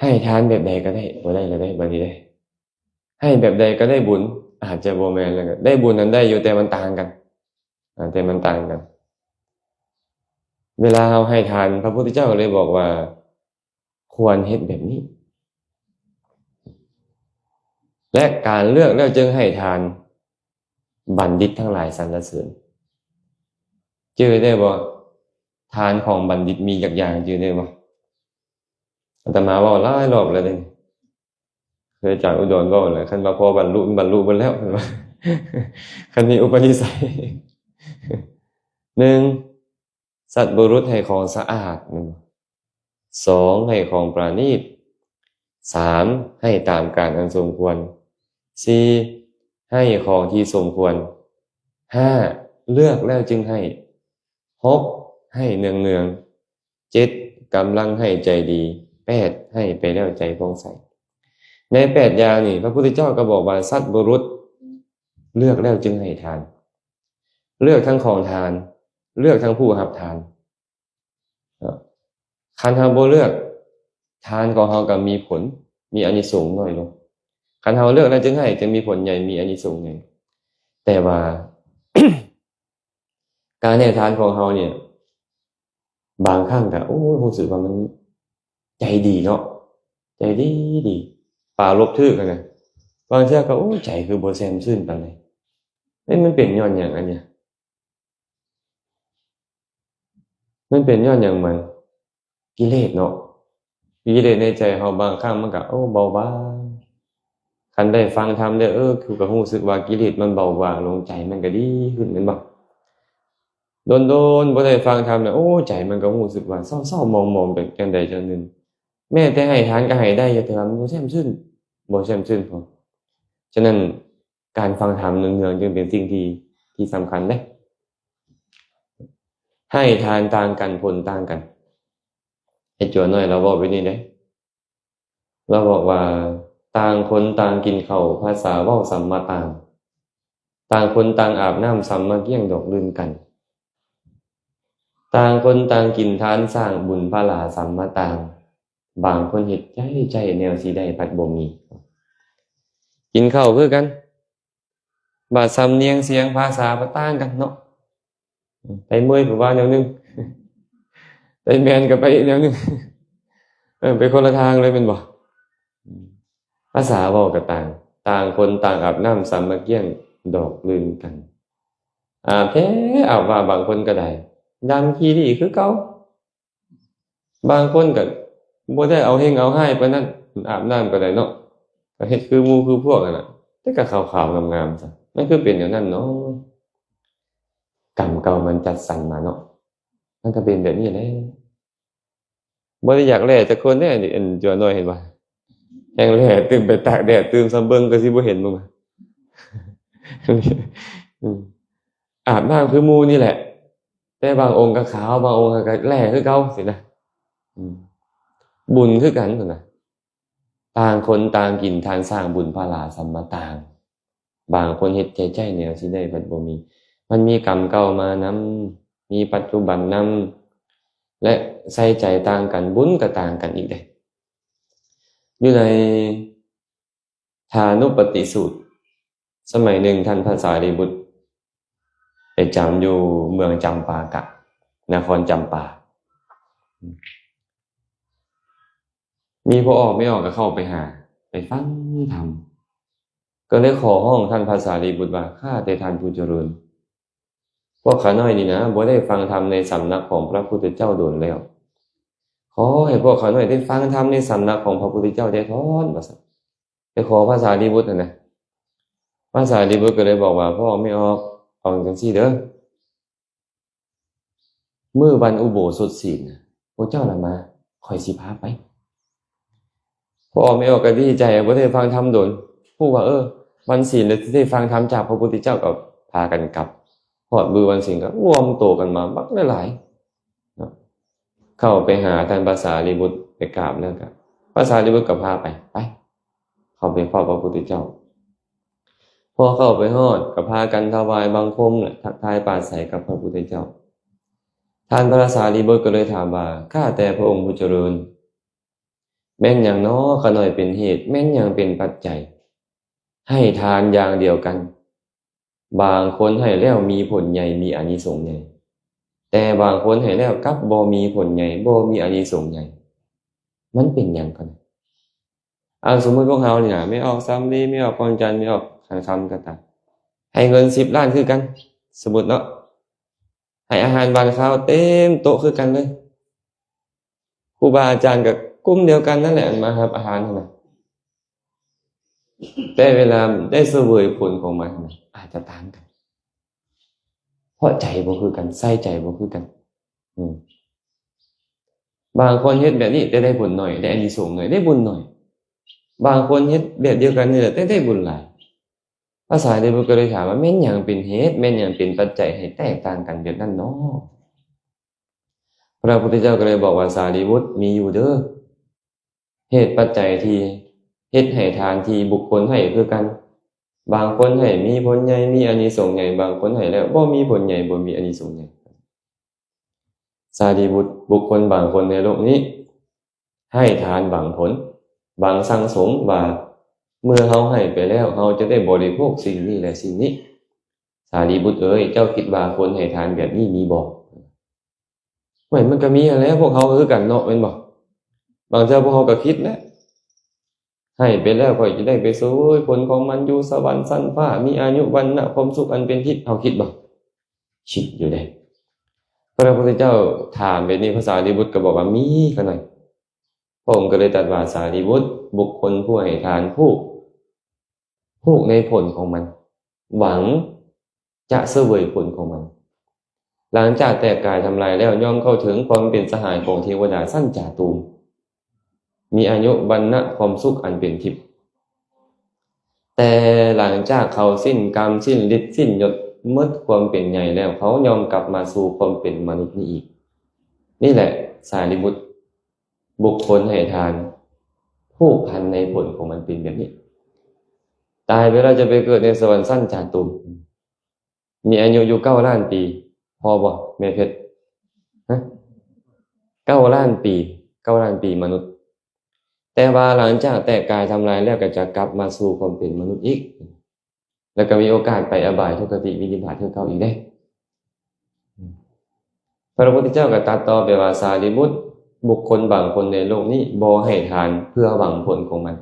ໃຫ້ທານແບບໃດກໍໄດ້, ບໍ່ໄດ້ລະເດ້ ບາດນີ້ເດ້. ໃຫ້ແບບໃດກໍໄດ້ບຸນ, ອາດຈະບໍ່ແມ່ນແລ້ວກໍ ໄດ້ບຸນນັ້ນໄດ້ຢູ່ ແຕ່ມັນຕ່າງກັນ, ອາ ແຕ່ມັນຕ່າງກັນ. ເວລາເຮົາໃຫ້ທານ, ພະພຸດທະເຈົ້າກໍເລີຍບອກວ່າ ຄວນເຮັດແບບນີ້ ແລະ ການເລືອກແລ້ວຈຶ່ງໃຫ້ທານ, ບັນດິດທັງຫຼາຍສັນລະເສີນ. ຈື່ໄດ້ບໍ່? ທານຂອງບັນດິດມີຈັກຢ່າງ, ຈື່ໄດ້ບໍ່? ອາດຕະມາເວົ້າຫຼາຍລອບແລ້ວເດ້. ຄືອາຈານອຸດອນເວົ້າແຫຼະ, ຄັນວ່າພໍບັນລຸ, ບັນລຸເບິດແລ້ວ, ຄັນວ່າ, ຄັນມີອຸປະນິໄສ. ໜຶ່ງ, ສັດບຸລຸດໃຫ້ຂອງສະອາດ, ສອງ ໃຫ້ຂອງປານີດ, ສາມ ໃຫ້ຕາມການອັນສົມຄວນ, ສີ່ ໃຫ້ຂອງທີ່ສົມຄວນ, ຫ້າ ເລືອກແລ້ວຈຶ່ງໃຫ້, ຫົກ ໃຫ້ເນືອງໆ, ເຈັດ ກຳລັງໃຫ້ໃຈດີ, ແປດ ໃຫ້ໄປແລ້ວໃຈຜ່ອງໃສ. ໃນແປດຢ່າງນີ້ ພະພຸດທະເຈົ້າກໍບອກວ່າ ສັດບຸລຸດເລືອກແລ້ວຈຶ່ງໃຫ້ທານ, ເລືອກທັງຂອງທານ, ເລືອກທັງຜູ້ຮັບທານ. ຄັນເຮົາບໍ່ເລືອກ, ທານຂອງເຮົາກໍມີຜົນ, ມີອານິສົງໜ້ອຍລົງ. ຄັນເຮົາເລືອກແລ້ວຈຶ່ງໃຫ້, ຈະມີຜົນໃຫຍ່, ມີອານິສົງໃຫຍ່. ແຕ່ວ່າ ການໃຫ້ທານຂອງເຮົານີ້ ບາງຄັ້ງກໍ ໂອ້ຍ ຮູ້ສຶກວ່າມັນໃຈດີເນາະ, ໃຈດີດີ, ປາລົບຖືກຫັ້ນນະ. ບາງເທື່ອກໍ ໂອ້ຍ ໃຈຄືບໍ່ແຊ່ມຊື່ນປານໃດ. ເອີ ມັນເປັນຍ້ອນຫຍັງອັນເນີ້ຍ? ມັນເປັນຍ້ອນຫຍັງມັນ? ກິເລດເນາະ. ກິເລດໃນໃຈເຮົາບາງຄັ້ງມັນກໍ ໂອ້ ເບົາບາງ, ຄັນໄດ້ຟັງທຳແລ້ວ ເອີ ຄືກໍຮູ້ສຶກວ່າກິເລດມັນເບົາບາງລົງ ໃຈມັນກໍດີຂຶ້ນ ແມ່ນບໍ່? ດົນໆບໍ່ໄດ້ຟັງທຳແລ້ວ ໂອ້ ໃຈມັນກໍຮູ້ສຶກວ່າເສົ້າໆໝອງໆ ແບບຈັ່ງໃດຈັ່ງໜຶ່ງ. ແມ້ແຕ່ໃຫ້ທານກໍໃຫ້ໄດ້ຢູ່ ແຕ່ວ່າມັນບໍ່ແຊ່ມຊື່ນ ບໍ່ແຊ່ມຊື່ນພໍ. ສະນັ້ນ ການຟັງທຳເນືອງໆ ຈຶ່ງເປັນສິ່ງທີ່ ທີ່ສຳຄັນເດ້. ໃຫ້ທານຕ່າງກັນ ຜົນຕ່າງກັນ. ໄອ້ຈົວນ້ອຍລາວເວົ້າແບບນີ້ເດ້. ລາວບອກວ່າ ຕ່າງຄົນຕ່າງກິນເຂົ້າ ພາສາເວົ້າສຳມະຕ່າງ, ຕ່າງຄົນຕ່າງອາບນ້ຳ ສຳມະກ້ຽງດອກລື່ນກັນ, ຕ່າງຄົນຕ່າງກິນທານສ້າງບຸນພະລາ ສຳມະຕ່າງ, ບາງຄົນເຮັດໃຈໃຈ ແນວຊິໄດ້ພັດບໍ່ມີ. ກິນເຂົ້າຄືກັນ ບາດສຳນຽງສຽງພາສາກໍຕ່າງກັນເນາະ. ໄທເມີຍກໍວ່າແນວໜຶ່ງ ໄທແມນກໍໄປອີກແນວໜຶ່ງ ເອີ ໄປຄົນລະທາງເລີຍແມ່ນບໍ່? ພາສາເວົ້າກໍຕ່າງ, ຕ່າງຄົນຕ່າງອາບນ້ຳ ສຳມະກ້ຽງດອກລື່ນກັນ. ອາບແທ້ອາບວ່າ ບາງຄົນກໍໄດ້ ດຳຂີ້ດີຄືເກົ່າ. ບາງຄົນກໍບໍ່ໄດ້ເອົາເຮັງເອົາຮ້າຍປານນັ້ນ, ອາບນ້ຳກໍໄດ້ເນາະ, ກໍເຮັດຄືໝູ່ຄືພວກຫັ້ນລະ, ແຕ່ກໍຂາວໆງາມໆຊະ. ມັນຄືເປັນແນວນັ້ນເນາະ? ກຳເກົ່າມັນຈັດສັນມາເນາະ, ມັນກໍເປັນແບບນີ້ແຫຼະ. ບໍ່ໄດ້ຢາກແຫຼ້ຈັກຄົນເດ້ ອັນຈົວນ້ອຍເຫັນບໍ່? ແຮ່ງແຫຼ້ຕື່ມໄປຕາກແດດ ຕື່ມຊຳເບິ່ງກໍຊິບໍ່ເຫັນ ເບິ່ງ ອາບນ້ຳຄືໝູ່ນີ້ແຫຼະ, ແຕ່ບາງອົງກໍຂາວ ບາງອົງກໍແຫຼ້ຄືເກົ່າຊີ້ນະ. ອືມ ບຸນຄືກັນພຸ້ນນະ, ຕ່າງຄົນຕ່າງກິນທານສ້າງບຸນພະລາ ສຳມະຕ່າງ. ບາງຄົນເຮັດໃຈໃຈແນວຊິໄດ້ພັດບໍ່ມີ, ມັນມີກຳເກົ່າມານຳ, ມີປັດຈຸບັນນຳ ແລະ ໃສ່ໃຈຕ່າງກັນ, ບຸນກໍຕ່າງກັນອີກເດ້. ຢູ່ໃນ ທານຸປະຕິສູດ, ສະໄໝໜຶ່ງທ່ານພະສາລີບຸດໄປຈຳຢູ່ເມືອງຈຳປາກະ, ນະຄອນຈຳປາ. ມີພໍ່ອອກແມ່ອອກກໍເຂົ້າໄປຫາ, ໄປຟັງທຳ, ກໍເລີຍຂໍຮ້ອງທ່ານພະສາລີບຸດວ່າ, ຂ້າແຕ່ທ່ານຜູ້ຈະເລີນ, ພວກຂ້ານ້ອຍນີ້ນະ ບໍ່ໄດ້ຟັງທຳໃນສຳນັກຂອງພະພຸດທະເຈົ້າດົນແລ້ວ. ຂໍໃຫ້ພວກຂ້ານ້ອຍໄດ້ຟັງທຳໃນສຳນັກຂອງພະພຸດທະເຈົ້າແດ່ເທີດ ວ່າຊັ້ນ. ໄປຂໍພະສາລີບຸດຫັ້ນນະ. ພະສາລີບຸດກໍເລີຍບອກວ່າ, ພໍ່ອອກແມ່ອອກ, ເອົາຈັ່ງຊີ້ເດີ, ມື້ວັນອຸໂບສົດສີນນະ ພວກເຈົ້າລະມາ, ຂ້ອຍຊິພາໄປ. ພໍ່ອອກແມ່ອອກກໍດີໃຈ, ບໍ່ໄດ້ຟັງທຳດົນ, ຮູ້ວ່າ ເອີ ວັນສິນແລ້ວ ຊິໄດ້ຟັງທຳຈາກພະພຸດທະເຈົ້າ, ກໍພາກັນກັບ. ຮອດມື້ວັນສິນກໍລວມໂຕກັນມາບັກຫຼາຍໆເນາະ, ເຂົ້າໄປຫາທ່ານພະສາລີບຸດ, ໄປກາບແລ້ວກໍ ພະສາລີບຸດກໍພາໄປ, ໄປ ເຂົ້າໄປເຝົ້າພະພຸດທະເຈົ້າ. ພໍເຂົ້າໄປຮອດ ກໍພາກັນຖວາຍບັງຄົມ ແລະ ທັກທາຍປາໄສກັບພະພຸດທະເຈົ້າ. ທ່ານພະສາລີບຸດກໍເລີຍຖາມວ່າ, ຂ້າແຕ່ພະອົງຜູ້ຈະເລີນ, ແມ່ນຫຍັງນໍຂ້ານ້ອຍເປັນເຫດ, ແມ່ນຫຍັງເປັນປັດໄຈ ໃຫ້ທານຢ່າງດຽວກັນ? ບາງຄົນໃຫ້ແລ້ວມີຜົນໃຫຍ່, ມີອານິສົງໃຫຍ່, ແຕ່ບາງຄົນໃຫ້ແລ້ວກັບບໍ່ມີຜົນໃຫຍ່, ບໍ່ມີອານິສົງໃຫຍ່. ມັນເປັນຫຍັງກັນ? ເອົາ ສົມມຸດພວກເຮົານີ້ນະ, ແມ່ອອກສຳລີ, ແມ່ອອກພອນຈັນ, ແມ່ອອກຂັນຄຳກໍຕາມ, ໃຫ້ເງິນສິບລ້ານຄືກັນ, ສົມມຸດເນາະ, ໃຫ້ອາຫານຫວານຄາວເຕັມໂຕະຄືກັນເລີຍ. ຄູບາອາຈານກໍກຸ່ມດຽວກັນນັ້ນແຫຼະ ອັນມາຮັບອາຫານຫັ້ນນະ, ແຕ່ເວລາໄດ້ສະເຫວີຍຜົນຂອງມັນຫັ້ນນະ ອາດຈະຕ່າງກັນ, ເພາະໃຈບໍ່ຄືກັນ, ໃສ່ໃຈບໍ່ຄືກັນ. ອືມ ບາງຄົນເຮັດແບບນີ້ ແຕ່ໄດ້ຜົນໜ້ອຍ, ໄດ້ອານິສົງໜ້ອຍ, ໄດ້ບຸນໜ້ອຍ. ບາງຄົນເຮັດແບບດຽວກັນນີ້ແຫຼະ ແຕ່ໄດ້ບຸນຫຼາຍ. ພະສາລີບຸດກໍເລີຍຖາມວ່າ, ແມ່ນຫຍັງເປັນເຫດ, ແມ່ນຫຍັງເປັນປັດໄຈໃຫ້ແຕກຕ່າງກັນແບບນັ້ນເນາະ? ພະພຸດທະເຈົ້າກໍເລີຍບອກວ່າ, ສາລີບຸດ, ມີຢູ່ເດີ ເຫດປັດໄຈທີ່ເຮັດໃຫ້ທານທີ່ບຸກຄົນໃຫ້ຄືກັນ. ບາງຄົນໃຫ້ມີຜົນໃຫຍ່, ມີອານິສົງໃຫຍ່, ບາງຄົນໃຫ້ແລ້ວບໍ່ມີຜົນໃຫຍ່, ບໍ່ມີອານິສົງໃຫຍ່. ສາລີບຸດ, ບຸກຄົນບາງຄົນໃນໂລກນີ້ໃຫ້ທານຫວັງຜົນ, ຫວັງສັງສົມວ່າ ເມື່ອເຮົາໃຫ້ໄປແລ້ວ ເຮົາຈະໄດ້ບໍລິໂພກສິ່ງນີ້ ແລະ ສິ່ງນີ້. ສາລີບຸດເອີຍ, ເຈົ້າຄິດວ່າຄົນໃຫ້ທານແບບນີ້ມີບໍ່? ໂອ້ຍ, ມັນກໍມີຫັ້ນແຫຼະ, ພວກເຮົາກໍຄືກັນເນາະ, ແມ່ນບໍ່? ບາງເທື່ອພວກເຮົາກໍຄິດແຫຼະ, ໃຫ້ໄປແລ້ວຂ້ອຍຈະໄດ້ໄປສວຍຜົນຂອງມັນຢູ່ສະຫວັນຊັ້ນຟ້າ, ມີອາຍຸວັນນະຄວາມສຸກອັນເປັນທິບ, ເຮົາຄິດບໍ່? ຄິດຢູ່ເດ້. ພະພຸດທະເຈົ້າຖາມແບບນີ້, ພະສາລີບຸດກໍບອກວ່າ ມີ ຂະນ້ອຍ. ພະອົງກໍເລີຍຕັດວ່າ, ສາລີບຸດ, ບຸກຄົນຜູ້ໃຫ້ທານຜູ້ ຜູກໃນຜົນຂອງມັນ ຫວັງຈະສະເຫວີຍຜົນຂອງມັນ. ຫຼັງຈາກແຕກກາຍທຳລາຍແລ້ວ ຍ່ອມເຂົ້າເຖິງຄວາມເປັນສະຫາຍຂອງເທວະດາຊັ້ນຈາຕູມ ມີອາຍຸ ວັນນະ ຄວາມສຸກອັນເປັນທິບ. ແຕ່ຫຼັງຈາກເຂົາສິ້ນກຳ ສິ້ນລິດ ສິ້ນຍົດ ໝົດຄວາມເປັນໃຫຍ່ແລ້ວ ເຂົາຍ່ອມກັບມາສູ່ຄວາມເປັນມະນຸດນີ້ອີກ. ນີ້ແຫຼະ ສາລີບຸດ, ບຸກຄົນໃຫ້ທານ ຜູກພັນໃນຜົນຂອງມັນເປັນແບບນີ້. ຕາຍໄປແລ້ວຈະໄປເກີດໃນສະຫວັນຊັ້ນຈາຕູມ ມີອາຍຸຢູ່ເກົ້າລ້ານປີ ພໍບໍ່ແມ່ເພັດ? ຮະ? ເກົ້າລ້ານປີ ເກົ້າລ້ານປີມະນຸດ. ແຕ່ວ່າຫຼັງຈາກແຕກກາຍທຳລາຍແລ້ວ ກໍຈະກັບມາສູ່ຄວາມເປັນມະນຸດອີກ ແລ້ວກໍມີໂອກາດໄປອະບາຍ ທຸກຄະຕິ ວິນິບາດຄືເກົ່າອີກເດ້. ພະພຸດທະເຈົ້າກໍຕັດຕໍ່ໄປວ່າ ສາລີບຸດ, ບຸກຄົນບາງຄົນໃນໂລກນີ້ບໍ່ໃຫ້ທານເພື່ອຫວັງຜົນຂອງມັນ,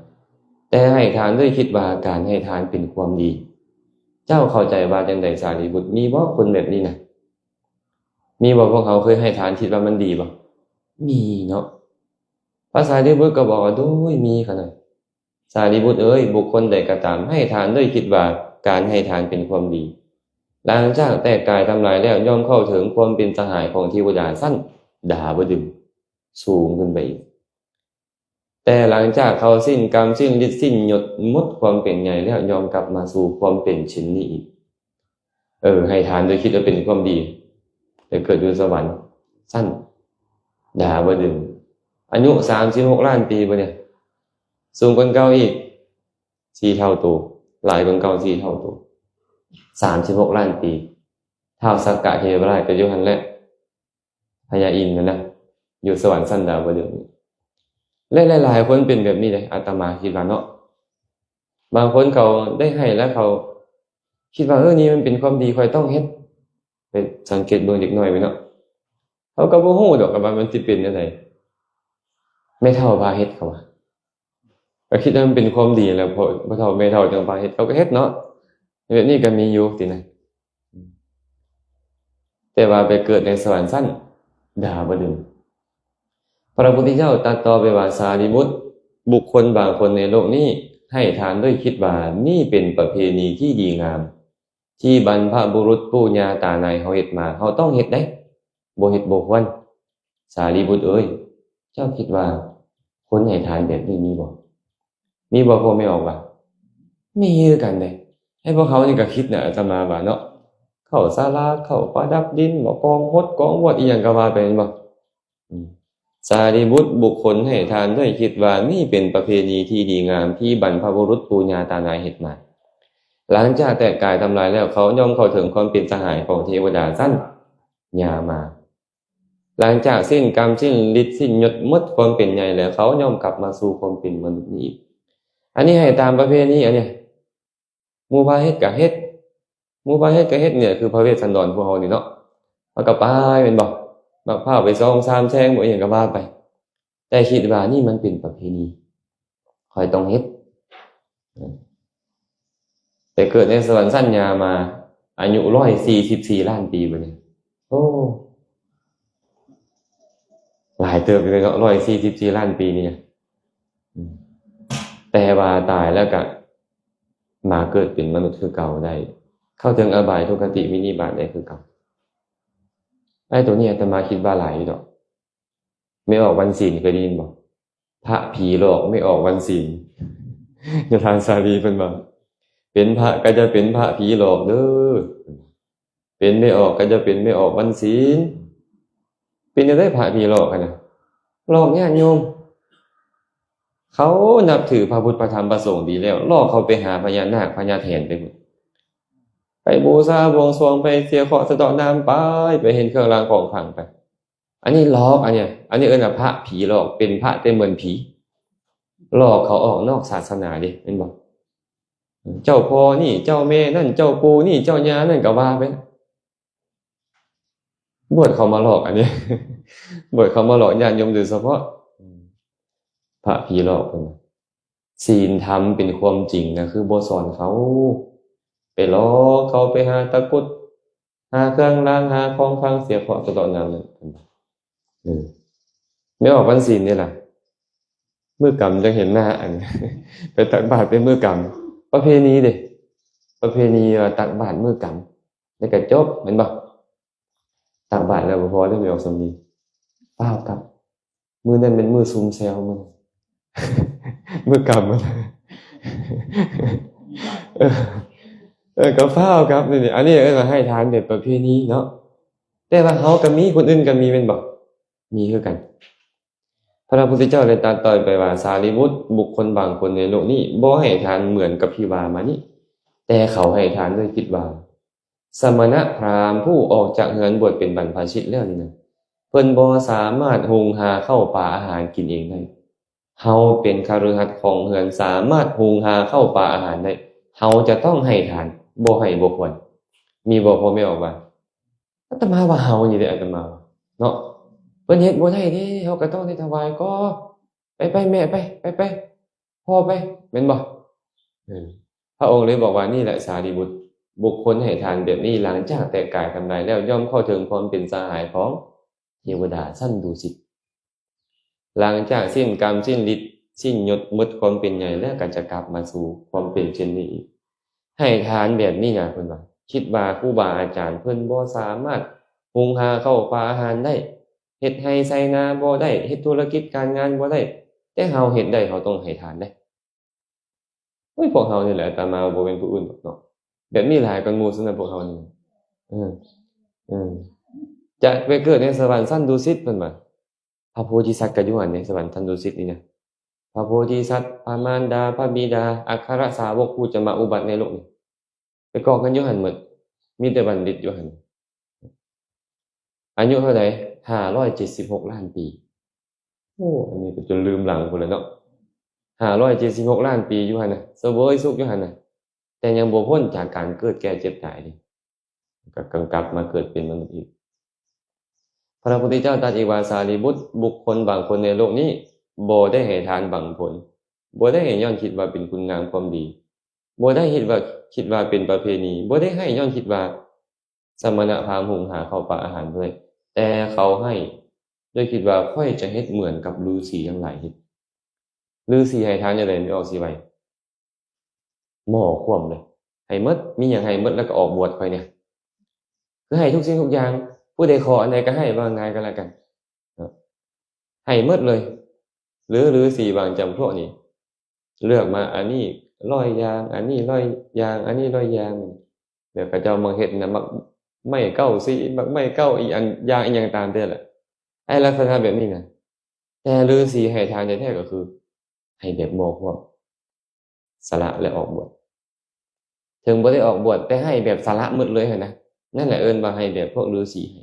ແຕ່ໃຫ້ທານດ້ວຍຄິດວ່າການໃຫ້ທານເປັນຄວາມດີ. ເຈົ້າເຂົ້າໃຈວ່າຈັ່ງໃດ ສາລີບຸດ? ມີບໍ່ຄົນແບບນີ້ນະ? ມີບໍ່? ພວກເຮົາເຄີຍໃຫ້ທານຄິດວ່າມັນດີບໍ່? ມີເນາະ. ພະສາລີບຸດກໍບອກວ່າ ໂດຍ ມີຂະໜາດ. ສາລີບຸດເອີຍ, ບຸກຄົນໃດກໍຕາມໃຫ້ທານດ້ວຍຄິດວ່າການໃຫ້ທານເປັນຄວາມດີ, ຫຼັງຈາກແຕກກາຍທຳລາຍແລ້ວ ຍ່ອມເຂົ້າເຖິງຄວາມເປັນສະຫາຍຂອງເທວະດາຊັ້ນດາວະດຶງສູງຂຶ້ນໄປອີກ. ແຕ່ຫຼັງຈາກເຂົາສິ້ນກຳ ສິ້ນລິດ ສິ້ນຍົດ ໝົດຄວາມເປັນໃຫຍ່ແລ້ວ ຍ່ອມກັບມາສູ່ຄວາມເປັນເຊັ່ນນີ້ອີກ. ເອີ ໃຫ້ທານໂດຍຄິດວ່າເປັນຄວາມດີ ໄປເກີດຢູ່ສະຫວັນຊັ້ນດາວະດຶງ ອາຍຸສາມສິບຫົກລ້ານປີບໍ່ນີ້ ສູງກວ່າເກົ່າອີກສີ່ເທົ່າໂຕ ຫຼາຍກວ່າເກົ່າສີ່ເທົ່າໂຕ ສາມສິບຫົກລ້ານປີ. ທ້າວສັກກະເທວະລາດກໍຢູ່ຫັ້ນແຫຼະ ພະຍາອິນຫັ້ນນະ ຢູ່ສະຫວັນຊັ້ນດາວະດຶງ. ແລະ ຫຼາຍໆຄົນເປັນແບບນີ້ເດ້ ອາດຕະມາຄິດວ່າເນາະ. ບາງຄົນເຂົາໄດ້ໃຫ້ແລ້ວເຂົາຄິດວ່າ ເອີ ນີ້ມັນເປັນຄວາມດີ ຂ້ອຍຕ້ອງເຮັດ. ໄປສັງເກດເບິ່ງເດັກນ້ອຍໄປເນາະ ເຂົາກໍບໍ່ຮູ້ດອກວ່າມັນຊິເປັນແນວໃດ. ແມ່ເຖົ້າພາເຮັດ ເຂົາວ່າ ກໍຄິດວ່າມັນເປັນຄວາມດີແລ້ວ ພໍ່ເຖົ້າແມ່ເຖົ້າຈັ່ງພາເຮັດ ເຂົາກໍເຮັດເນາະ. ແບບນີ້ກໍມີຢູ່ຕິນະ ແຕ່ວ່າໄປເກີດໃນສະຫວັນຊັ້ນດາວະດຶງ. ພະພຸດທະເຈົ້າຕັດຕໍ່ໄປວ່າ ສາລີບຸດ, ບຸກຄົນບາງຄົນໃນໂລກນີ້ໃຫ້ທານດ້ວຍຄິດວ່ານີ້ເປັນປະເພນີທີ່ດີງາມ ທີ່ບັນພະບຸລຸດປູ່ຍ່າຕານາຍເຮົາເຮັດມາ ເຮົາຕ້ອງເຮັດໄດ໋ ບໍ່ເຮັດບໍ່ຄວນ. ສາລີບຸດເອີຍ, ເຈົ້າຄິດວ່າຄົນໃຫ້ທານແບບນີ້ມີບໍ່? ມີບໍ່ ພໍ່ແມ່ອອກວ່າ? ມີຄືກັນເດ້. ໃຫ້ພວກເຮົານີ້ກໍຄິດນະ ອາດຕະມາວ່າເນາະ ເຂົ້າສາລາ ເຂົ້າປະດັບດິນ ບໍ່ ກອງຫົດກອງຫວດ ອີ່ຫຍັງກໍວ່າໄປ ແມ່ນບໍ່? ອືມ ສາລີບຸດ, ບຸກຄົນໃຫ້ທານດ້ວຍຄິດວ່ານີ້ເປັນປະເພນີທີ່ດີງາມທີ່ບັນພະບຸລຸດປູ່ຍ່າຕານາຍເຮັດມາ. ຫຼັງຈາກແຕກກາຍທຳລາຍແລ້ວ ເຂົາຍ່ອມເຂົ້າເຖິງຄວາມເປັນສະຫາຍຂອງເທວະດາຊັ້ນຍາມາ. ຫຼັງຈາກສິ້ນກຳ ສິ້ນລິດ ສິ້ນຍົດ ໝົດຄວາມເປັນໃຫຍ່ແລ້ວ ເຂົາຍ່ອມກັບມາສູ່ຄວາມເປັນມະນຸດນີ້ອີກ. ອັນນີ້ໃຫ້ຕາມປະເພນີ ອັນນີ້ ໝູ່ພາເຮັດກະເຮັດ ໝູ່ພາເຮັດກະເຮັດ ນີ້ຄືພະເວດສັນດອນພວກເຮົານີ້ເນາະ. ເຮົາກໍໄປແມ່ນບໍ່ ໝາກພ້າວໄປສອງສາມແຊງ ບໍ່ ອີ່ຫຍັງກໍວ່າໄປ ແຕ່ຄິດວ່ານີ້ມັນເປັນປະເພນີ ຂ້ອຍຕ້ອງເຮັດ. ໄປເກີດໃນສະຫວັນຊັ້ນຍາມາ ອາຍຸຮ້ອຍສີ່ສິບສີ່ລ້ານປີບັດນີ້. ໂອ້ ຫຼາຍເຕີບຢູ່ເດ້ເນາະ ຮ້ອຍສີ່ສິບສີ່ລ້ານປີນີ້. ອືມ ແຕ່ວ່າຕາຍແລ້ວກະມາເກີດເປັນມະນຸດຄືເກົ່າໄດ້ ເຂົ້າເຖິງອະບາຍ ທຸກຄະຕິ ວິນິບາດໄດ້ຄືເກົ່າ. ໄອ້ໂຕນີ້ອາດຕະມາຄິດວ່າຫຼາຍຢູ່ດອກ. ແມ່ອອກວັນສິນ ເຄີຍໄດ້ຍິນບໍ່? ພະຜີຫຼອກແມ່ອອກວັນສິນ. ຍາທ່ານສາລີເພິ່ນວ່າ ເປັນພະກໍຢ່າເປັນພະຜີຫຼອກເດີ້ ເປັນແມ່ອອກກໍຢ່າເປັນແມ່ອອກວັນສິນ. ເປັນຈັ່ງໃດພະຜີຫຼອກຫັ້ນນະ? ຫຼອກຍາດໂຍມ ເຂົານັບຖືພະພຸດ ພະທຳ ພະສົງດີແລ້ວ ຫຼອກເຂົາໄປຫາພະຍານາກ ພະຍາແຖນໄປພຸ້ນ ໄປບູຊາບວງສວງ ໄປເສຍເຄາະສະເດາະນ້ຳ ໄປ ໄປເຫັນເຄື່ອງລາງຂອງຂລັງໄປ. ອັນນີ້ຫຼອກ ອັນນີ້ ອັນນີ້ເອີ້ນວ່າພະຜີຫຼອກ ເປັນພະແຕ່ເໝືອນຜີ ຫຼອກເຂົາອອກນອກສາສະໜາເດ້ ແມ່ນບໍ່? ເຈົ້າພໍ່ນີ້ ເຈົ້າແມ່ນັ້ນ ເຈົ້າປູ່ນີ້ ເຈົ້າຍ່ານັ້ນ ກໍວ່າໄປ. ບວດເຂົ້າມາຫຼອກ ອັນນີ້ ບວດເຂົ້າມາຫຼອກຍາດໂຍມໂດຍສະເພາະ. ພະຜີຫຼອກເພິ່ນ ສິນທຳເປັນຄວາມຈິງນະ ຄືບໍ່ສອນເຂົາ ໄປຫຼອກເຂົາ ໄປຫາຕະກຸດ ຫາເຄື່ອງລາງ ຫາຂອງຂລັງ ເສຍເຄາະສະເດາະນ້ຳນັ້ນ. ເອີ ແມ່ອອກວັນສິນນີ້ລະ ມື້ກຳຈັ່ງເຫັນໜ້າ ອັນ ໄປຕັກບາດເປັນມື້ກຳ ປະເພນີເດ້ ປະເພນີວ່າຕັກບາດມື້ກຳ ແລ້ວກໍຈົບ ແມ່ນບໍ່? ຕັກບາດແລ້ວບໍ່ພໍເດ້ ໄປອອກສຳລີ ຟ້າວກັບ. ມື້ນັ້ນແມ່ນມື້ຊຸມແຊວ ມື້ ມື້ກຳ ເອີ ເອີ ກໍຟ້າວກັບ. ນີ້ ອັນນີ້ເອີ້ນວ່າໃຫ້ທານແບບປະເພນີເນາະ ແຕ່ວ່າເຮົາກໍມີ ຄົນອື່ນກໍມີແມ່ນບໍ່? ມີຄືກັນ. ພະພຸດທະເຈົ້າໄດ້ຕັດຕໍ່ໄປວ່າ ສາລີບຸດ, ບຸກຄົນບາງຄົນໃນໂລກນີ້ບໍ່ໃຫ້ທານເໝືອນກັບທີ່ວ່າມານີ້, ແຕ່ເຂົາໃຫ້ທານດ້ວຍຄິດວ່າ ສະມະນະພາມຜູ້ອອກຈາກເຮືອນບວດເປັນບັນພະຊິດແລ້ວນີ້ນະ ເພິ່ນບໍ່ສາມາດຫຸງຫາເຂົ້າປາອາຫານກິນເອງໄດ້. ເຮົາເປັນຄະລືຫັດຄອງເຮືອນ ສາມາດຫຸງຫາເຂົ້າປາອາຫານໄດ້, ເຮົາຈະຕ້ອງໃຫ້ທານ, ບໍ່ໃຫ້ບໍ່ຄວນ. ມີບໍ່ພໍ່ແມ່ອອກວ່າ ອາດຕະມາວ່າເຮົານີ້ເດ້ ອາດຕະມາວ່າເນາະ ເພິ່ນເຮັດບໍ່ໄດ້ເດ້ ເຮົາກໍຕ້ອງໄດ້ຖວາຍກໍ ໄປໆ ແມ່ໄປ ໄປໆ ພໍ່ໄປ ແມ່ນບໍ່? ເອີ ພະອົງເລີຍບອກວ່າ ນີ້ແຫຼະສາລີບຸດ, ບຸກຄົນໃຫ້ທານແບບນີ້ ຫຼັງຈາກແຕກກາຍທຳລາຍແລ້ວ ຍ່ອມເຂົ້າເຖິງຄວາມເປັນສະຫາຍຂອງເທວະດາຊັ້ນດຸສິດ. ຫຼັງຈາກສິ້ນກຳ ສິ້ນລິດ ສິ້ນຍົດ ໝົດຄວາມເປັນໃຫຍ່ແລ້ວ ກໍຈະກັບມາສູ່ຄວາມເປັນເຊັ່ນນີ້ອີກ. ໃຫ້ທານແບບນີ້ນະ ເພິ່ນວ່າ ຄິດວ່າຄູບາອາຈານເພິ່ນບໍ່ສາມາດຫຸງຫາເຂົ້າປາອາຫານໄດ້, ເຮັດໄຮ່ໄຖນາບໍ່ໄດ້, ເຮັດທຸລະກິດການງານບໍ່ໄດ້, ແຕ່ເຮົາເຮັດໄດ້, ເຮົາຕ້ອງໃຫ້ທານເດ້. ໂອ້ຍ ພວກເຮົານີ້ແຫຼະ ອາດຕະມາວ່າບໍ່ແມ່ນຜູ້ອື່ນດອກເນາະ, ແບບນີ້ຫຼາຍກວ່າໝູ່ຊັ້ນນະພວກເຮົານີ້. ເອີ ເອີ ຈະໄປເກີດໃນສະຫວັນຊັ້ນດຸສິດ ເພິ່ນວ່າ. ພະໂພທິສັດກໍຢູ່ຫັ້ນເດ້ ສະຫວັນຊັ້ນດຸສິດນີ້ນະ. ພະໂພທິສັດ, ພະມານດາ, ພະບິດາ, ອັກຄະລະສາວົກຜູ້ຈະມາອຸບັດໃນໂລກນີ້ ໄປກອງກັນຢູ່ຫັ້ນໝົດ, ມີແຕ່ບັນດິດຢູ່ຫັ້ນ. ອາຍຸເທົ່າໃດ? ຫ້າຮ້ອຍເຈັດສິບຫົກລ້ານປີ. ໂອ້ ອັນນີ້ກໍຈົນລືມຫຼັງພຸ້ນແຫຼະເນາະ. ຫ້າຮ້ອຍເຈັດສິບຫົກລ້ານປີຢູ່ຫັ້ນນະ, ສະເຫວີຍສຸກຢູ່ຫັ້ນນະ, ແຕ່ຍັງບໍ່ພົ້ນຈາກການເກີດແກ່ເຈັບຕາຍເດ້. ກໍກັບມາເກີດເປັນມະນຸດອີກ. ພະພຸດທະເຈົ້າຕັດອີກວ່າ ສາລີບຸດ, ບຸກຄົນບາງຄົນໃນໂລກນີ້ບໍ່ໄດ້ໃຫ້ທານຫວັງຜົນ, ບໍ່ໄດ້ໃຫ້ຍ້ອນຄິດວ່າເປັນຄຸນງາມຄວາມດີ, ບໍ່ໄດ້ເຮັດວ່າ ຄິດວ່າເປັນປະເພນີ, ບໍ່ໄດ້ໃຫ້ຍ້ອນຄິດວ່າສະມະນະພາມຫຸງຫາເຂົ້າປາອາຫານເພິ່ນ, ແຕ່ເຂົາໃຫ້ດ້ວຍຄິດວ່າ ຂ້ອຍຈະເຮັດເໝືອນກັບລືສີທັງຫຼາຍເຮັດ. ລືສີໃຫ້ທານແນວໃດ ແມ່ອອກສີໄວ? ໝໍ້ຂວ້ມເລີຍ, ໃຫ້ໝົດ, ມີຫຍັງໃຫ້ໝົດ ແລ້ວກໍອອກບວດຂ້ອຍແດ່. ຄືໃຫ້ທຸກສິ່ງທຸກຢ່າງ, ຜູ້ໃດຂໍອັນໃດກໍໃຫ້, ວ່າງ່າຍກໍແລ້ວກັນ, ໃຫ້ໝົດເລີຍ. ຫຼື ລືສີບາງຈຳພວກນີ້ ເລືອກມາ ອັນນີ້ຮ້ອຍຢ່າງ, ອັນນີ້ຮ້ອຍຢ່າງ, ອັນນີ້ຮ້ອຍຢ່າງ. ແລ້ວເຂົາເຈົ້າມັກເຮັດນະ, ໝາກໄມ້ເກົ້າສີ, ໝາກໄມ້ເກົ້າອີ່ອັນຢ່າງ ອີ່ຫຍັງຕາມແຕ່ລະ. ໄອ້ລັກສະນະແບບນີ້ນະ, ແຕ່ລືສີໃຫ້ທານແທ້ໆ ກໍຄືໃຫ້ແບບໝໍ້ຂວ້ມ, ສະຫຼະ ແລະ ອອກບວດ. ເຖິງບໍ່ໄດ້ອອກບວດ, ແຕ່ໃຫ້ແບບສະຫຼະໝົດເລີຍຫັ້ນນະ, ນັ້ນແຫຼະເອີ້ນວ່າໃຫ້ແບບພວກລືສີໃຫ້.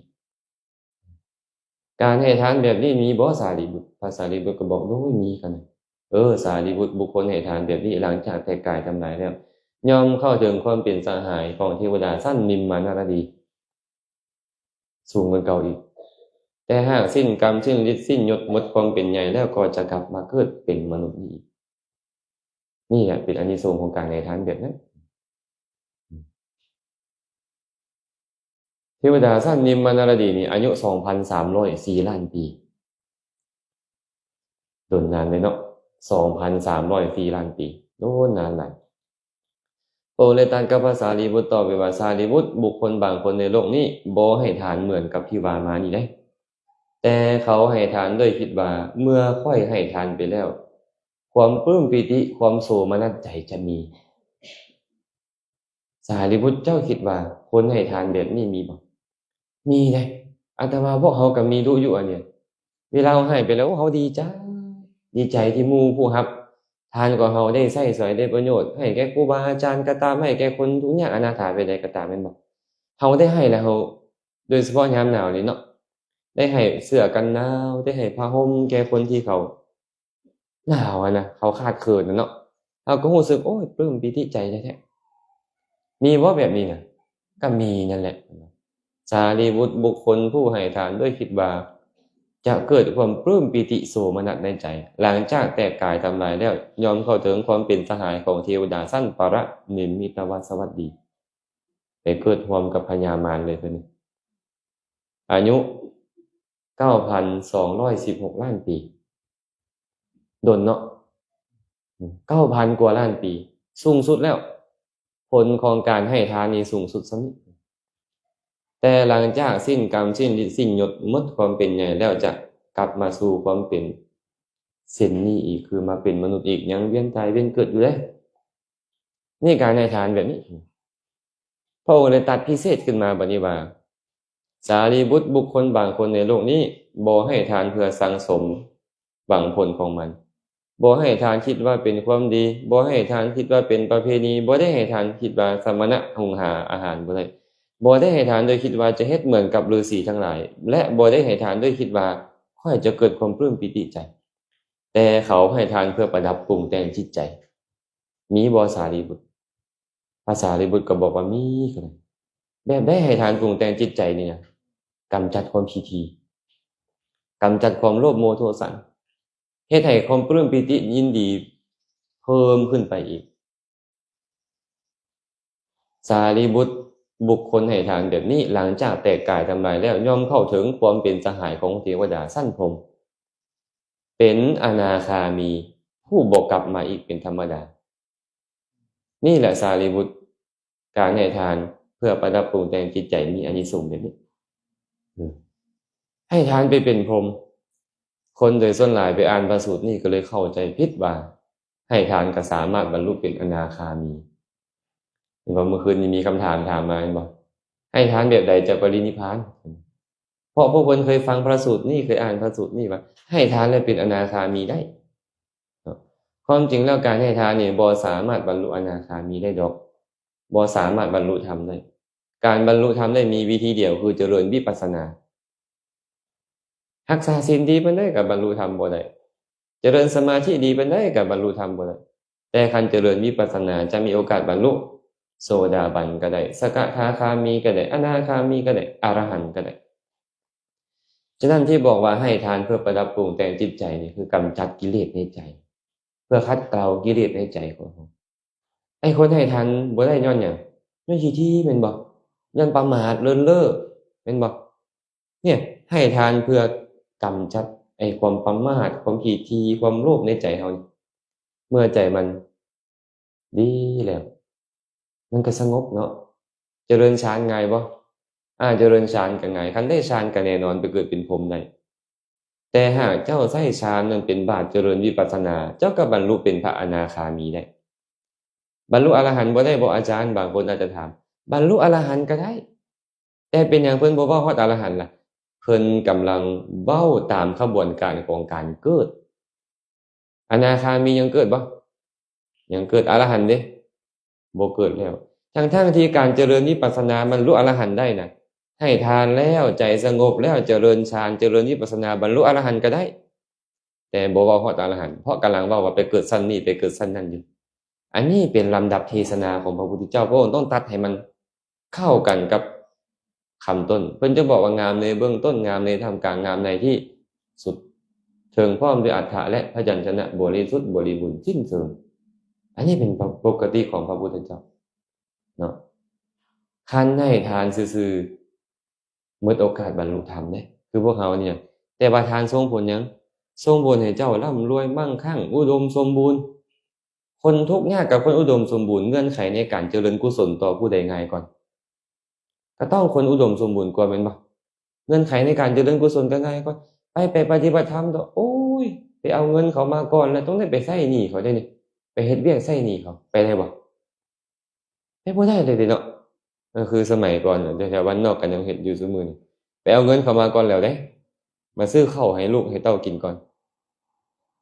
ການໃຫ້ທານແບບນີ້ມີບໍ່ ສາລີບຸດ? ພະສາລີບຸດກໍບອກ, ໂອ້ຍ ມີຂະໜາດ. ເອີ ສາລີບຸດ, ບຸກຄົນໃຫ້ທານແບບນີ້ ຫຼັງຈາກແຕກກາຍທຳລາຍແລ້ວ ຍ່ອມເຂົ້າເຖິງຄວາມເປັນສະຫາຍຂອງເທວະດາຊັ້ນນິມມານະລະດີ ສູງກວ່າເກົ່າອີກ. ແຕ່ຫາກສິ້ນກຳ, ສິ້ນລິດ, ສິ້ນຍົດ, ໝົດຄວາມເປັນໃຫຍ່ແລ້ວ ກໍຈະກັບມາເກີດເປັນມະນຸດນີ້ອີກ. ນີ້ແຫຼະເປັນອານິສົງຂອງການໃຫ້ທານແບບນັ້ນ. ເທວະດາຊັ້ນນິມມານະລະດີນີ້ ອາຍຸສອງພັນສາມຮ້ອຍສີ່ລ້ານປີ. ດົນນານເລີຍເນາະ, ສອງພັນສາມຮ້ອຍສີ່ລ້ານປີ, ໂດນນານຫຼາຍ. ພະອົງເລີຍຕັດກັບພະສາລີບຸດຕໍ່ໄປວ່າ, ສາລີບຸດ, ບຸກຄົນບາງຄົນໃນໂລກນີ້ບໍ່ໃຫ້ທານເໝືອນກັບທີ່ວ່າມານີ້ເດ້, ແຕ່ເຂົາໃຫ້ທານດ້ວຍຄິດວ່າ ເມື່ອຂ້ອຍໃຫ້ທານໄປແລ້ວ ຄວາມປຶ້ມປີຕິ, ຄວາມໂສມະນັດໃຈຈະມີ. ສາລີບຸດ, ເຈົ້າຄິດວ່າຄົນໃຫ້ທານແບບນີ້ມີບໍ່? ມີເດ້. ອາດຕະມາ ພວກເຮົາກໍມີດຸຢູ່ອັນນີ້. ເວລາເຮົາໃຫ້ໄປແລ້ວ ເຮົາດີໃຈ, ດີໃຈທີ່ໝູ່ຜູ້ຮັບທານຂອງເຮົາໄດ້ໃຊ້ສອຍໄດ້ປະໂຫຍດ, ໃຫ້ແກ່ຄູບາອາຈານກໍຕາມ, ໃຫ້ແກ່ຄົນທຸກຍາກອະນາຖາແບບໃດກໍຕາມ, ແມ່ນບໍ່? ເຮົາໄດ້ໃຫ້ແລ້ວ ເຮົາ ໂດຍສະເພາະຍາມໜາວນີ້ເນາະ, ໄດ້ໃຫ້ເສື້ອກັນໜາວ, ໄດ້ໃຫ້ຜ້າຫົ່ມແກ່ຄົນທີ່ເຂົາ ໜາວຫັ້ນນະ, ເຂົາຂາດເຂີນນະເນາະ, ເຮົາກໍຮູ້ສຶກ ໂອ້ຍ ປຶ້ມປີຕິໃຈແທ້ໆ. ມີບໍ່ແບບນີ້ນະ? ກໍມີນັ້ນແຫຼະ. ສາລີບຸດ, ບຸກຄົນຜູ້ໃຫ້ທານດ້ວຍຄິດວ່າ ຈະເກີດຄວາມປຶ້ມປີຕິໂສມະນັດໃນໃຈ, ຫຼັງຈາກແຕກກາຍທຳລາຍແລ້ວ ຍ່ອມເຂົ້າເຖິງຄວາມເປັນສະຫາຍຂອງເທວະດາຊັ້ນປະລະນິມມິຕະວາສະວັດດີ. ໄປເກີດຮ່ວມກັບພະຍາມານເລີຍເພິ່ນ. ອາຍຸເກົ້າພັນສອງຮ້ອຍສິບຫົກລ້ານປີ. ດົນເນາະ, ເກົ້າພັນກວ່າລ້ານປີ. ສູງສຸດແລ້ວ. ຜົນຂອງການໃຫ້ທານນີ້ສູງສຸດສ່ຳນີ້. ແຕ່ຫຼັງຈາກສິ້ນກຳ ສິ້ນລິດ ສິ້ນຍົດ ໝົດຄວາມເປັນໃຫຍ່ແລ້ວ ຈະກັບມາສູ່ຄວາມເປັນເຊັ່ນນີ້ອີກ ຄືມາເປັນມະນຸດອີກ ຍັງວຽນຕາຍວຽນເກີດຢູ່ເດ້. ນີ້ການໃຫ້ທານແບບນີ້ ພະອົງໄດ້ຕັດພິເສດຂຶ້ນມາບັດນີ້ວ່າ ສາລີບຸດ, ບຸກຄົນບາງຄົນໃນໂລກນີ້ບໍ່ໃຫ້ທານເພື່ອສັ່ງສົມຫວັງຜົນຂອງມັນ, ບໍ່ໃຫ້ທານຄິດວ່າເປັນຄວາມດີ, ບໍ່ໃຫ້ທານຄິດວ່າເປັນປະເພນີ, ບໍ່ໄດ້ໃຫ້ທານຄິດວ່າສະມະນະຫຸງຫາອາຫານບໍ່ໄດ້, ບໍ່ໄດ້ໃຫ້ທານໂດຍຄິດວ່າຈະເຮັດເໝືອນກັບລືສີທັງຫຼາຍ, ແລະ ບໍ່ໄດ້ໃຫ້ທານໂດຍຄິດວ່າຂ້ອຍຈະເກີດຄວາມປຶ້ມປີຕິໃຈ. ແຕ່ເຂົາໃຫ້ທານເພື່ອປະດັບປຸງແຕ່ງຈິດໃຈ. ມີບໍ່ສາລີບຸດ? ພະສາລີບຸດກໍບອກວ່າມີ. ແບບໃດໃຫ້ທານປຸງແຕ່ງຈິດໃຈນີ້ນະ? ກຳຈັດຄວາມຂີ້ຖີ່, ກຳຈັດຄວາມໂລບໂມໂທສັນ, ເຮັດໃຫ້ຄວາມປຶ້ມປີຕິຍິນດີເພີ່ມຂຶ້ນໄປອີກ. ສາລີບຸດ, ບຸກຄົນໃຫ້ທານແບບນີ້ ຫຼັງຈາກແຕກກາຍທຳລາຍແລ້ວ ຍ່ອມເຂົ້າເຖິງຄວາມເປັນສະຫາຍຂອງເທວະດາຊັ້ນພົມ, ເປັນອະນາຄາມີ ຜູ້ບໍ່ກັບມາອີກເປັນທຳມະດາ. ນີ້ແຫຼະສາລີບຸດ, ການໃຫ້ທານເພື່ອປະດັບປຸງແຕ່ງຈິດໃຈມີອານິສົງແບບນີ້. ໃຫ້ທານໄປເປັນພົມ. ຄົນໂດຍສ່ວນຫຼາຍໄປອ່ານພະສູດນີ້ກໍເລີຍເຂົ້າໃຈຜິດວ່າ ໃຫ້ທານກໍສາມາດບັນລຸເປັນອະນາຄາມີ. ເຫັນບໍ່? ເມື່ອຄືນນີ້ມີຄຳຖາມຖາມມາ, ເຫັນບໍ່? ໃຫ້ທານແບບໃດຈະປະລິນິບພານ? ເພາະພວກເພິ່ນເຄີຍຟັງພະສູດນີ້, ເຄີຍອ່ານພະສູດນີ້ວ່າ ໃຫ້ທານແລ້ວເປັນອະນາຄາມີໄດ້. ຄວາມຈິງແລ້ວການໃຫ້ທານນີ້ບໍ່ສາມາດບັນລຸອະນາຄາມີໄດ້ດອກ, ບໍ່ສາມາດບັນລຸທຳໄດ້. ການບັນລຸທຳໄດ້ມີວິທີດຽວ ຄືຈະເລີນວິປັດສະນາ. ຮັກສາສິນດີປານໃດກໍບັນລຸທຳບໍ່ໄດ້, ຈະເລີນສະມາທິດີປານໃດກໍບັນລຸທຳບໍ່ໄດ້. ແຕ່ຄັນຈະເລີນວິປັດສະນາ ຈະມີໂອກາດບັນລຸໂສດາບັນກໍໄດ້, ສະກະທາຄາມີກໍໄດ້, ອະນາຄາມີກໍໄດ້, ອະລະຫັນກໍໄດ້. ສະນັ້ນທີ່ບອກວ່າໃຫ້ທານເພື່ອປະດັບປຸງແຕ່ງຈິດໃຈນີ້ ຄືກຳຈັດກິເລດໃນໃຈ, ເພື່ອຂັດເກົາກິເລດໃນໃຈຂອງເຮົາ. ໄອ້ຄົນໃຫ້ທານບໍ່ໄດ້ຍ້ອນຫຍັງ? ຍ້ອນຂີ້ຖີ່ແມ່ນບໍ່? ຍ້ອນປະໝາດເລີນເລີແມ່ນບໍ່? ເນຍ ໃຫ້ທານເພື່ອກຳຈັດໄອ້ຄວາມປະໝາດ, ຄວາມຂີ້ຖີ່, ຄວາມໂລບໃນໃຈເຮົານີ້. ເມື່ອໃຈມັນດີແລ້ວ ມັນກໍສະຫງົບເນາະ. ຈະເລີນຊານງ່າຍບໍ່? ອາ ຈະເລີນຊານກໍງ່າຍ, ຄັນໄດ້ຊານກໍແນ່ນອນໄປເກີດເປັນພົມໄດ້. ແຕ່ຫາກເຈົ້າໃຊ້ຊານນັ້ນເປັນບາດຈະເລີນວິປັດສະນາ, ເຈົ້າກໍບັນລຸເປັນພະອະນາຄາມີໄດ້. ບັນລຸອະລະຫັນບໍ່ໄດ້ບໍ່ອາຈານ? ບາງຄົນອາດຈະຖາມ. ບັນລຸອະລະຫັນກໍໄດ້, ແຕ່ເປັນຫຍັງເພິ່ນບໍ່ເວົ້າຮອດອະລະຫັນລະ? ເພິ່ນກຳລັງເວົ້າຕາມຂະບວນການຂອງການເກີດ. ອະນາຄາມີຍັງເກີດບໍ່? ຍັງເກີດ. ອະລະຫັນເດ? ບໍ່ເກີດແລ້ວ. ທັງໆທີ່ການຈະເລີນວິປັດສະນາບັນລຸອະລະຫັນໄດ້ນະ, ໃຫ້ທານແລ້ວ, ໃຈສະຫງົບແລ້ວ, ຈະເລີນຊານ, ຈະເລີນວິປັດສະນາບັນລຸອະລະຫັນກໍໄດ້, ແຕ່ບໍ່ເວົ້າຮອດອະລະຫັນ, ເພາະກຳລັງເວົ້າວ່າໄປເກີດຊັ້ນນີ້, ໄປເກີດຊັ້ນນັ້ນຢູ່. ອັນນີ້ເປັນລຳດັບເທສະນາຂອງພະພຸດທະເຈົ້າ, ພະອົງຕ້ອງຕັດໃຫ້ມັນ ເຂົ້າກັນກັບຄຳຕົ້ນ. ເພິ່ນຈະບອກວ່າງາມໃນເບື້ອງຕົ້ນ, ງາມໃນທ່າມກາງ, ງາມໃນທີ່ສຸດ, ເຖິງພ້ອມດ້ວຍອັດຖະ ແລະ ພະຍັນຊະນະບໍລິສຸດບໍລິບູນສິ້ນເຊີງ. ອັນນີ້ເປັນປົກກະຕິຂອງພະພຸດທະເຈົ້າເນາະ. ຄັນໃຫ້ທານຊື່ໆ ໝົດໂອກາດບັນລຸທຳເດ້ ຄືພວກເຮົານີ້. ແຕ່ວ່າທານສົ່ງຜົນຫຍັງ? ສົ່ງຜົນໃຫ້ເຈົ້າລ່ຳລວຍ, ມັ່ງຄັ່ງ, ອຸດົມສົມບູນ. ຄົນທຸກຍາກກັບຄົນອຸດົມສົມບູນ, ເງື່ອນໄຂໃນການຈະເລີນກຸສົນຕໍ່ຜູ້ໃດງ່າຍກວ່າ? ກໍຕ້ອງຄົນອຸດົມສົມບູນກວ່າແມ່ນບໍ່? ເງື່ອນໄຂໃນການຈະເລີນກຸສົນກໍງ່າຍກວ່າ. ໄປ ໄປປະຕິບັດທຳຕົວະ, ໂອ້ຍ ໄປເອົາເງິນເຂົາມາກ່ອນ ແລ້ວຕ້ອງໄດ້ໄປໃຊ້ໜີ້ເຂົາໄດ້ນີ້, ໄປເຮັດວຽກໃຊ້ໜີ້ເຂົາ, ໄປໄດ້ບໍ່? ເຮັດບໍ່ໄດ້ເລີຍເດເນາະ. ກໍຄືສະໄໝກ່ອນແຖວບ້ານນອກກໍຍັງເຮັດຢູ່ຊຸມື້ນີ້, ໄປເອົາເງິນເຂົາມາກ່ອນແລ້ວເດ້, ມາຊື້ເຂົ້າໃຫ້ລູກໃຫ້ເຕົ້າກິນກ່ອນ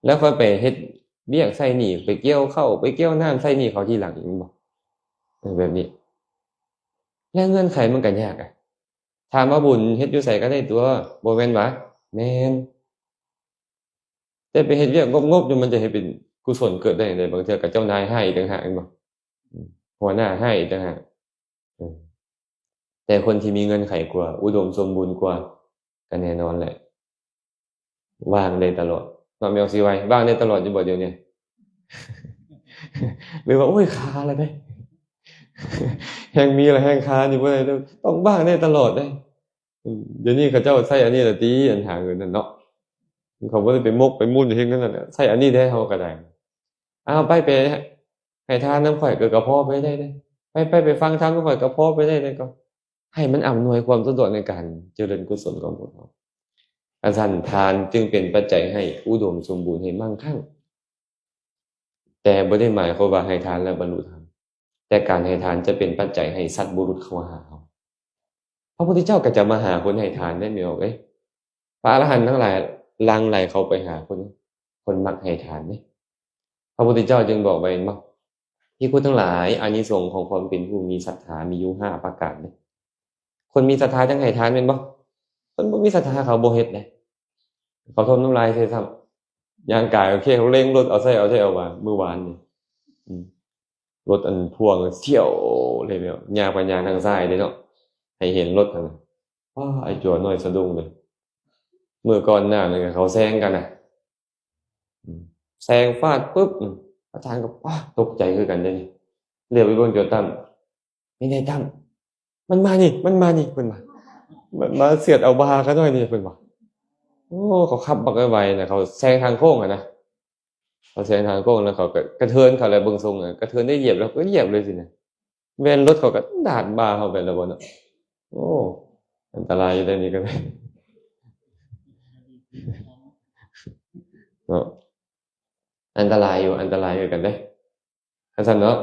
ແລ້ວຄ່ອຍໄປເຮັດວຽກໃຊ້ໜີ້, ໄປກ່ຽວເຂົ້າ ໄປກ່ຽວນ້ຳໃຊ້ໜີ້ເຂົາທີຫຼັງອີກ ແມ່ນບໍ່? ເອີ ແບບນີ້. ແລ້ວເງື່ອນໄຂມັນກໍຍາກອະ. ຖາມວ່າບຸນເຮັດຢູ່ໃສກໍໄດ້ຕົວະ, ບໍ່ແມ່ນຫວາ? ແມ່ນ. ແຕ່ໄປເຮັດວຽກງົບໆຢູ່ ມັນຈະເຮັດເປັນກຸສົນເກີດໄດ້ຈັ່ງໃດ? ບາງເທື່ອກໍເຈົ້ານາຍຮ້າຍອີກຕ່າງຫາກ ແມ່ນບໍ່? ອືມ ຫົວໜ້າຮ້າຍອີກຕ່າງຫາກ. ເອີ ແຕ່ຄົນທີ່ມີເງື່ອນໄຂກວ່າ, ອຸດົມສົມບູນກວ່າ, ກໍແນ່ນອນແຫຼະ ວ່າງໄດ້ຕະຫຼອດເນາະ. ແມ່ອອກຊິໄວ ວ່າງໄດ້ຕະຫຼອດຢູ່ບໍ່ດຽວນີ້? ຫຼືວ່າ ໂອ້ຍ ຄາລະເດ້ ແຮ່ງມີລະແຮ່ງຄາຢູ່ບໍ່ໄດ້, ຕ້ອງວ່າງໄດ້ຕະຫຼອດເດ້. ອືມ ດຽວນີ້ເຂົາເຈົ້າໃຊ້ອັນນີ້ລະຕິ ອັນຫາເງິນນັ້ນເນາະ, ເຂົາບໍ່ໄດ້ໄປມົກໄປມຸ່ນເຮັດນັ້ນນະ, ໃຊ້ອັນນີ້ແທ້ເຮົາກໍໄດ້. ອ້າວ ໄປ ໄປ ໃຫ້ທານນຳຂ້ອຍ ກໍ ກໍພໍໄປໄດ້ເດ້ ໄປ ໄປ ໄປຟັງທຳນຳຂ້ອຍ ກໍພໍໄປໄດ້ເດ້ ກໍໃຫ້ມັນອຳນວຍຄວາມສະດວກໃນການຈະເລີນກຸສົນຂອງພວກເຮົາ. ອັນຊັ້ນ ທານຈຶ່ງເປັນປັດໄຈໃຫ້ອຸດົມສົມບູນ ໃຫ້ມັ່ງຄັ່ງ. ແຕ່ບໍ່ໄດ້ໝາຍຄວາມວ່າໃຫ້ທານແລ້ວບັນລຸທຳ, ແຕ່ການໃຫ້ທານຈະເປັນປັດໄຈໃຫ້ສັດບຸລຸດເຂົ້າຫາເຮົາ. ພະພຸດທະເຈົ້າກໍຈະມາຫາຄົນໃຫ້ທານໄດ້ ແມ່ອອກເອີຍ. ພະອະລະຫັນທັງຫຼາຍຫຼັ່ງໄຫຼເຂົ້າໄປຫາຄົນ, ຄົນມັກໃຫ້ທານເດ້. ພະພຸດທະເຈົ້າຈຶ່ງບອກໄວ້ ເຫັນບໍ່? ພິກຂຸທັງຫຼາຍ, ອານິສົງຂອງຄວາມເປັນຜູ້ມີສັດທາມີຢູ່ຫ້າປະການເດ້. ຄົນມີສັດທາຈັ່ງໃຫ້ທານແມ່ນບໍ່? ຄົນບໍ່ມີສັດທາເຂົາບໍ່ເຮັດເດ້. ເຂົາຖົມນ້ຳລາຍໃສ່ຊ້ຳ. ຍ່າງກາຍ ໂອເຄ ເຂົາເລັ່ງລົດເອົາໃສ່ ເອົາໃສ່ ເອົາວ່າ ມື້ວານນີ້ ອືມ ລົດອັນພ່ວງສ່ຽວເລີຍ ແບບຍ່າງໄປຍ່າງທາງຊ້າຍເດ້ເນາະ ໃຫ້ເຫັນລົດຫັ້ນນະ. ວ້າ ໄອ້ຈົວນ້ອຍສະດຸ້ງເລີຍ. ມື້ກ່ອນໜ້ານັ້ນເຂົາແຊງກັນນະ ອືມ ແຊງຟາດປຶບ ອາຈານກໍ ວ້າ ຕົກໃຈຄືກັນເດ້ນີ້. ຫຼຽວໄປເບິ່ງຈົວຕັ້ມ ເປັນໃດຕັ້ມ? ມັນມານີ້ ມັນມານີ້ ເພິ່ນວ່າ ມັນມາສຽດເອົາບ່າຂ້ານ້ອຍນີ້ ເພິ່ນວ່າ. ໂອ້ ເຂົາຂັບບັກໄວໆນະ ເຂົາແຊງທາງໂຄ້ງຫັ້ນນະ ເຂົາແຊງທາງໂຄ້ງ ແລ້ວເຂົາກໍກະເທີນເຂົ້າ ແລ້ວເບິ່ງຊົງ ອະ ກະເທີນໄດ້ຢຽບ ແລ້ວກໍຢຽບເລີຍຊີ້ນະ. ແມ່ນລົດເຂົາກໍດາດບ່າເຮົາໄປແລ້ວບໍ່ເນາະ. ໂອ້ ອັນຕະລາຍຢູ່ເດ້ນີ້ກໍໄດ້ເນາະ ອັນຕະລາຍຢູ່ ອັນຕະລາຍຄືກັນເດ້. ຄັນຊັ້ນເນາະ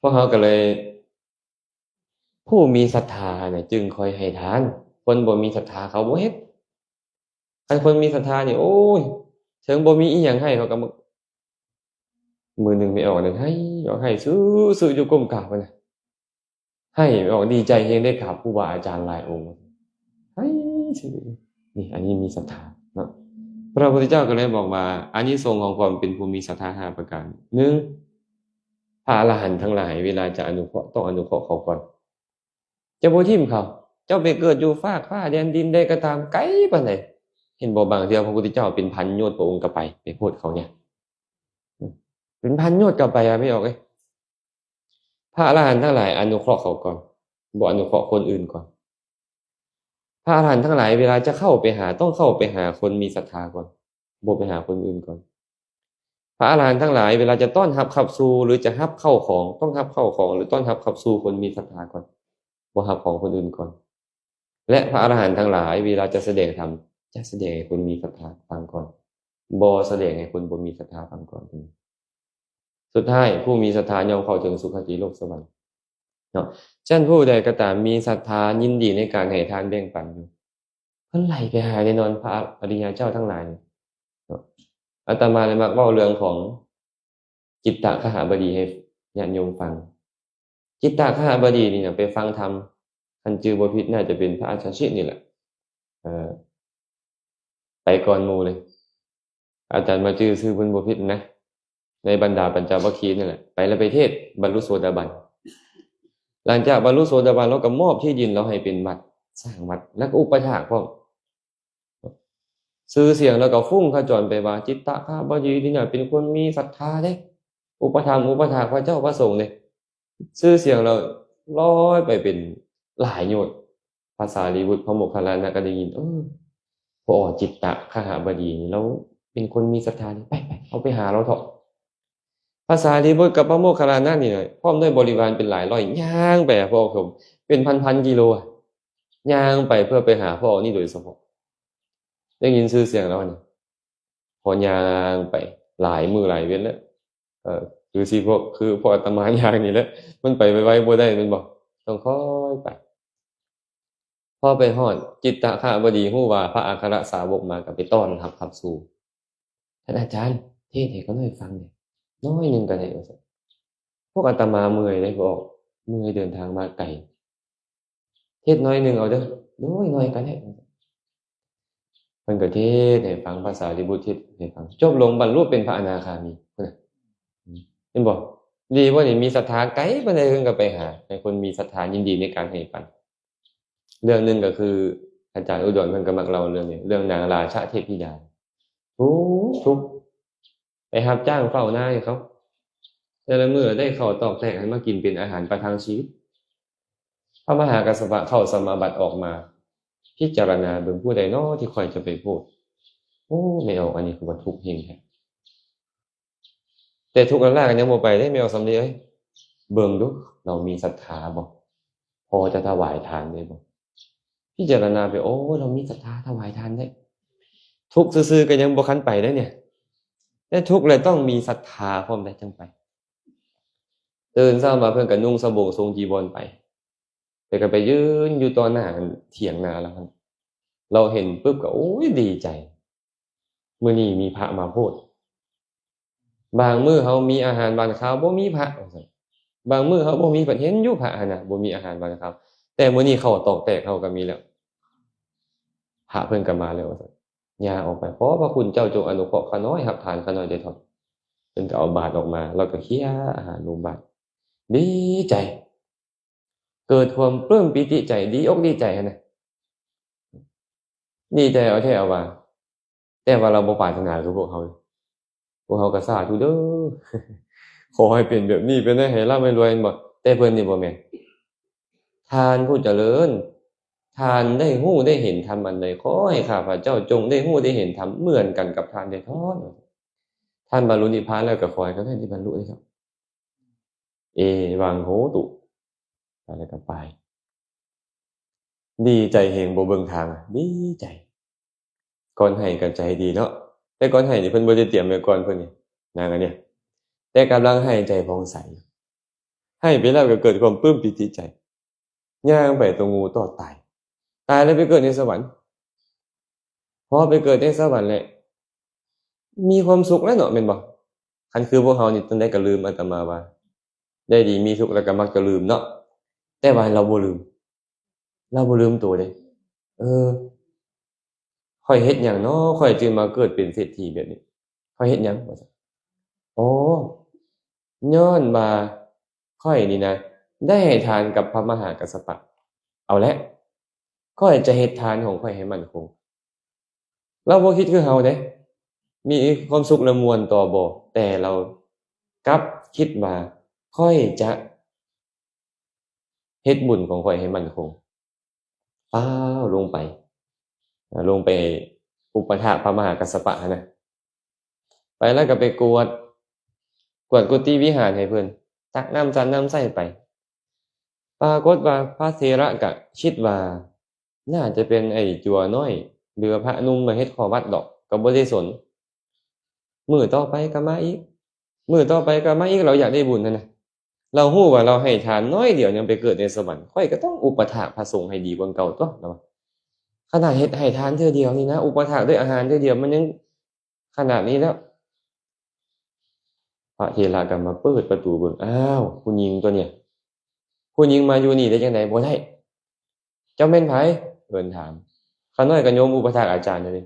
ພວກເຮົາກໍເລີຍ ຜູ້ມີສັດທານະຈຶ່ງຄ່ອຍໃຫ້ທານ, ຄົນບໍ່ມີສັດທາເຂົາບໍ່ເຮັດ. ຄັນຄົນມີສັດທານີ້ ໂອ້ຍ ເຖິງບໍ່ມີອີ່ຫຍັງໃຫ້ເຂົາກໍ ມື້ໜຶ່ງແມ່ອອກນັ້ນໄຫ້ ຮ້ອງໄຫ້ຊຶໆຢູ່ກົ້ມກາບຫັ້ນນະ. ໄຫ້ ແມ່ອອກດີໃຈແຮງໄດ້ກາບຄູບາອາຈານຫຼາຍອົງ ໄຫ້ຊຶ. ນີ້ ອັນນີ້ມີສັດທາເນາະ. ພະພຸດທະເຈົ້າກໍເລີຍບອກວ່າ ອານິສົງຂອງຄວາມເປັນຜູ້ມີສັດທາຫ້າປະການ. ໜຶ່ງ ພະອະລະຫັນທັງຫຼາຍ ເວລາຈະອະນຸເຄາະ ຕ້ອງອະນຸເຄາະເຂົາກ່ອນ. ຈະບໍ່ຖິ້ມເຂົາ. ເຈົ້າໄປເກີດຢູ່ຟາກຟ້າແດນດິນໃດກໍຕາມ ໄກປານໃດ ເຫັນບໍ່? ບາງເທື່ອພະພຸດທະເຈົ້າເປັນພັນໂຍດ ພະອົງກໍໄປ ໄປໂພດເຂົາເນຍ ເປັນພັນໂຍດກໍໄປ ວ່າແມ່ອອກເອີຍ. ພະອະລະຫັນທັງຫຼາຍອະນຸເຄາະເຂົາກ່ອນ, ບໍ່ອະນຸເຄາະຄົນອື່ນກ່ອນ. ພະອະລະຫັນທັງຫຼາຍ ເວລາຈະເຂົ້າໄປຫາ ຕ້ອງເຂົ້າໄປຫາຄົນມີສັດທາກ່ອນ, ບໍ່ໄປຫາຄົນອື່ນກ່ອນ. ພະອະລະຫັນທັງຫຼາຍ ເວລາຈະຕ້ອນຮັບຂັບສູ່ ຫຼື ຈະຮັບເຂົ້າຂອງ ຕ້ອງຮັບເຂົ້າຂອງ ຫຼື ຕ້ອນຮັບຂັບສູ່ຄົນມີສັດທາກ່ອນ, ບໍ່ຮັບຂອງຄົນອື່ນກ່ອນ. ແລະ ພະອະລະຫັນທັງຫຼາຍ ເວລາຈະສະແດງທຳ ຈະສະແດງໃຫ້ຄົນມີສັດທາຟັງກ່ອນ, ບໍ່ສະແດງໃຫ້ຄົນບໍ່ມີສັດທາຟັງກ່ອນ. ສຸດທ້າຍ ຜູ້ມີສັດທາຍ່ອມເຂົ້າເຖິງສຸຄະຕິໂລກສະຫວັນເນາະ. ສະນັ້ນ ຜູ້ໃດກໍຕາມມີສັດທາຍິນດີໃນການໃຫ້ທານແບ່ງປັນຢູ່ ເພິ່ນໄຫຼໄປຫາແນ່ນອນພະອະລິຍະເຈົ້າທັງຫຼາຍເນາະ. ອາດຕະມາໄດ້ມັກເວົ້າເລື່ອງຂອງຈິດຕະຄະຫະບະດີໃຫ້ຍາດໂຍມຟັງ. ຈິດຕະຄະຫະບະດີນີ້ນະ ໄປຟັງທຳ ຄັນຈື່ບໍ່ຜິດໜ້າຈະເປັນພະອັດສະຊິນີ້ແຫຼະ ເອີ ໄປກ່ອນໝູ່ເລີຍ. ອາຈານມາຈື່ຊື່ເພິ່ນບໍ່ຜິດນະ ໃນບັນດາປັນຈະວັກຄີນັ້ນແຫຼະ ໄປແລ້ວໄປເທດ ບັນລຸໂສດາບັນ. ຫຼັງຈາກບັນລຸໂສດາບັນ ລາວກໍມອບທີ່ດິນລາວໃຫ້ເປັນວັດ ສ້າງວັດ ແລ້ວກໍອຸປະຖາກພ້ອມ. ຊື່ສຽງລາວກໍຟຸ້ງຂະຈອນໄປວ່າ ຈິດຕະຄະຫະບະດີນີ້ນະ ເປັນຄົນມີສັດທາເດ້ ອຸປະຖຳອຸປະຖາກພະເຈົ້າພະສົງເດ້. ຊື່ສຽງລາວລອຍໄປເປັນຫຼາຍໂຍດ. ພະສາລີບຸດ ພະໂມກຄັນລານະກໍໄດ້ຍິນ ເອີ ພໍ່ຈິດຕະຄະຫະບະດີນີ້ ລາວເປັນຄົນມີສັດທາເດ້ ໄປໆ ເຮົາໄປຫາລາວເຖາະ. ພະສາລີບຸດກັບພະໂມກຄັນລານະນີ້ ພ້ອມດ້ວຍບໍລິວານເປັນຫຼາຍຮ້ອຍ ຍ່າງໄປ ພໍ່ອອກສົມ ເປັນພັນໆກິໂລ ຍ່າງໄປເພື່ອໄປຫາພໍ່ນີ້ໂດຍສະເພາະ. ໄດ້ຍິນຊື່ສຽງລາວນີ້ ພໍຍ່າງໄປຫຼາຍມື້ຫຼາຍເວັນແລ້ວ ເອີ ຄືຊິພວກ ຄືພວກອາດຕະມາຍ່າງນີ້ແຫຼະ ມັນໄປໄວໆບໍ່ໄດ້ແມ່ນບໍ່? ຕ້ອງຄ່ອຍໄປ. ພໍໄປຮອດ ຈິດຕະຄະຫະບະດີຮູ້ວ່າພະອັກຄະລະສາວົກມາ ກໍໄປຕ້ອນຮັບຂັບສູ່. ທ່ານອາຈານ ເທດໃຫ້ຂ້ານ້ອຍຟັງແດ່ ໜ້ອຍໜຶ່ງກໍໄດ້ ວ່າຊັ້ນ. ພວກອາດຕະມາເມື່ອຍເດ້ ພວກ ເມື່ອຍເດີນທາງມາໄກ. ເທດໜ້ອຍໜຶ່ງເອົາເດີ ໂດຍ ໜ້ອຍກໍໄດ້. ເພິ່ນກໍເທດໃຫ້ຟັງ ພະສາລີບຸດເທດໃຫ້ຟັງ ຈົບລົງບັນລຸເປັນພະອະນາຄາມີ ພຸ້ນນະ. ເຫັນບໍ່? ດີບໍ່ນີ້? ມີສັດທາໄກປານໃດເພິ່ນກໍໄປຫາ ໃຫ້ຄົນມີສັດທາຍິນດີໃນການໃຫ້ປັນ. ເລື່ອງໜຶ່ງກໍຄື ອາຈານອຸດອນເພິ່ນກໍມັກເລົ່າເລື່ອງນີ້ ເລື່ອງນາງລາຊະເທບທິດາ ທຸກ ທຸກ ໄປຮັບຈ້າງເຝົ້ານາໃຫ້ເຂົາ ແຕ່ລະມື້ລະໄດ້ເຂົ້າຕອກແຕກ ໃຫ້ມາກິນເປັນອາຫານປະທັງຊີວິດ. ພະມະຫາກັດສະປະເຂົ້າສະມາບັດອອກມາ ພິຈາລະນາເບິ່ງ ຜູ້ໃດນໍທີ່ຂ້ອຍຈະໄປໂພດ. ໂອ້ ແມ່ອອກ ອັນນີ້ຄືວ່າທຸກແຮງແທ້. ແຕ່ທຸກລ້າໆກໍຍັງບໍ່ໄປເດ້ ແມ່ອອກສຳລີເອີຍ. ເບິ່ງດູ ລາວມີສັດທາບໍ່? ພໍຈະຖວາຍທານໄດ້ບໍ່? ພິຈາລະນາໄປ ໂອ້ ລາວມີສັດທາຖວາຍທານໄດ້. ທຸກຊື່ໆກໍຍັງບໍ່ຄັນໄປເດ້ນີ້ ແຕ່ທຸກແລ້ວຕ້ອງມີສັດທາພ້ອມໄດ້ຈັ່ງໄປ. ຕື່ນເຊົ້າມາເພິ່ນກໍນຸ່ງສະໂບງ ສົງຈີວອນໄປ. ແຕ່ກໍໄປຢືນຢູ່ຕໍ່ໜ້າຖຽງນາລາວຫັ້ນ ລາວເຫັນປຶບກໍ ໂອ້ຍ ດີໃຈ ມື້ນີ້ມີພະມາໂພດ. ບາງມື້ເຮົາມີອາຫານຫວານຄາວ ບໍ່ມີພະ ວ່າຊັ້ນ. ບາງມື້ເຮົາບໍ່ມີ ເພິ່ນເຫັນຢູ່ພະຫັ້ນນະ ບໍ່ມີອາຫານຫວານຄາວ ແຕ່ມື້ນີ້ເຂົ້າຕອກແຕກເຮົາກໍມີແລ້ວ ພະເພິ່ນກໍມາແລ້ວ ວ່າຊັ້ນ. ຍ່າງອອກໄປ ຂໍພະຄຸນເຈົ້າ ຈົ່ງອະນຸເຄາະຂ້ານ້ອຍ ຮັບທານຂ້ານ້ອຍໄດ້ເທາະ. ເພິ່ນກໍເອົາບາດອອກມາ ລາວກໍເຄຍອາຫານລົງບາດ ດີໃຈ ເກີດຄວາມປຶ້ມປີຕິໃຈ ດີອົກດີໃຈຫັ້ນນະ ດີໃຈເອົາແທ້ເອົາວ່າ. ແຕ່ວ່າລາວບໍ່ປາດຖະໜາຄືພວກເຮົາ. ພວກເຮົາກໍສາທຸເດີ ຂໍໃຫ້ເປັນແບບນີ້ ເປັນໃຫ້ຮ່ຳໃຫ້ລວຍ ແມ່ນບໍ່? ແຕ່ເພິ່ນນີ້ບໍ່ແມ່ນ. ທ່ານຜູ້ຈະເລີນ ທ່ານໄດ້ຮູ້ໄດ້ເຫັນທຳອັນໃດ ຂໍໃຫ້ຂ້າພະເຈົ້າຈົ່ງໄດ້ຮູ້ໄດ້ເຫັນທຳເໝືອນກັນກັບທ່ານແທ້ເທາະ. ທ່ານບັນລຸນິບພານແລ້ວ ກໍຂໍໃຫ້ຂ້າພະເຈົ້າໄດ້ບັນລຸເດ້ເທາະ. ເອວັງໂຫຕຸ ແລ້ວກໍໄປ. ດີໃຈແຮງ ບໍ່ເບິ່ງທາງ ດີໃຈ. ກ່ອນໃຫ້ກໍໃຈດີເນາະ ແຕ່ກ່ອນໃຫ້ນີ້ເພິ່ນບໍ່ໄດ້ຕຽມໄວ້ກ່ອນເພິ່ນນີ້ ນາງອັນເນີ້ຍ ແຕ່ກຳລັງໃຫ້ໃຈຜ່ອງໃສ. ໃຫ້ໄປແລ້ວກໍເກີດຄວາມປຶ້ມປີຕິໃຈ ຍ່າງໄປຕົວງູຕອດຕາຍ ຕາຍແລ້ວໄປເກີດໃນສະຫວັນ. ພໍໄປເກີດໃນສະຫວັນແລ້ວ ມີຄວາມສຸກແລ້ວເນາະ ແມ່ນບໍ່? ຄັນຄືພວກເຮົານີ້ ຈັ່ງໃດກໍລືມ ອາດຕະມາວ່າ ໄດ້ດີມີສຸກແລ້ວກໍມັກຈະລືມເນາະ ແຕ່ວ່າລາວບໍ່ລືມ ລາວບໍ່ລືມໂຕເດ້. ເອີ ຂ້ອຍເຮັດຫຍັງເນາະ ຂ້ອຍຈຶ່ງມາເກີດເປັນເສດຖີແບບນີ້? ຂ້ອຍເຮັດຫຍັງ? ວ່າຊັ້ນ. ໂອ້ ຍ້ອນວ່າຂ້ອຍນີ້ນະ ໄດ້ໃຫ້ທານກັບພະມະຫາກັດສະປະ. ເອົາແຫຼະ ຂ້ອຍຈະເຮັດທານຂອງຂ້ອຍໃຫ້ໝັ້ນຄົງ. ລາວບໍ່ຄິດຄືເຮົາເດ້ ມີຄວາມສຸກແລະມ່ວນຕໍ່ບໍ່ ແຕ່ລາວກັບຄິດວ່າ ຂ້ອຍຈະເຮັດບຸນຂອງຂ້ອຍໃຫ້ໝັ້ນຄົງ. ປ້າວ ລົງໄປ ລົງໄປອຸປະຖາກພະມະຫາກັດສະປະຫັ້ນນະ. ໄປແລ້ວກໍໄປກວດ ກວດກຸຕິວິຫານໃຫ້ເພິ່ນ ຕັກນ້ຳສັນນ້ຳໃຊ້ໄປ. ປາກົດວ່າພະເຖລະກະຄິດວ່າ ໜ້າຈະເປັນໄອ້ຈົວນ້ອຍ ຫຼືວ່າພະໜຸ່ມມາເຮັດຂໍ້ວັດດອກ ກໍບໍ່ໄດ້ສົນ. ມື້ຕໍ່ໄປກໍມາອີກ ມື້ຕໍ່ໄປກໍມາອີກ ລາວຢາກໄດ້ບຸນຫັ້ນນະ. ລາວຮູ້ວ່າລາວໃຫ້ທານໜ້ອຍດຽວຍັງໄປເກີດໃນສະຫວັນ ຂ້ອຍກໍຕ້ອງອຸປະຖາກພະສົງໃຫ້ດີກວ່າເກົ່າຕົວະ ລາວວ່າ. ຂະໜາດເຮັດໃຫ້ທານເທື່ອດຽວນີ້ນະ ອຸປະຖາກດ້ວຍອາຫານເທື່ອດຽວ ມັນຍັງຂະໜາດນີ້ແລ້ວ. ພະເຖລະກໍມາເປີດປະຕູເບິ່ງ ອ້າວ ຜູ້ຍິງຕົວນີ້ ຜູ້ຍິງມາຢູ່ນີ້ໄດ້ຈັ່ງໃດ? ບໍ່ໄດ້. ເຈົ້າແມ່ນໃຜ? ເອີ້ນຖາມ. ຂ້ານ້ອຍກໍໂຍມອຸປະຖາກອາຈານເດ.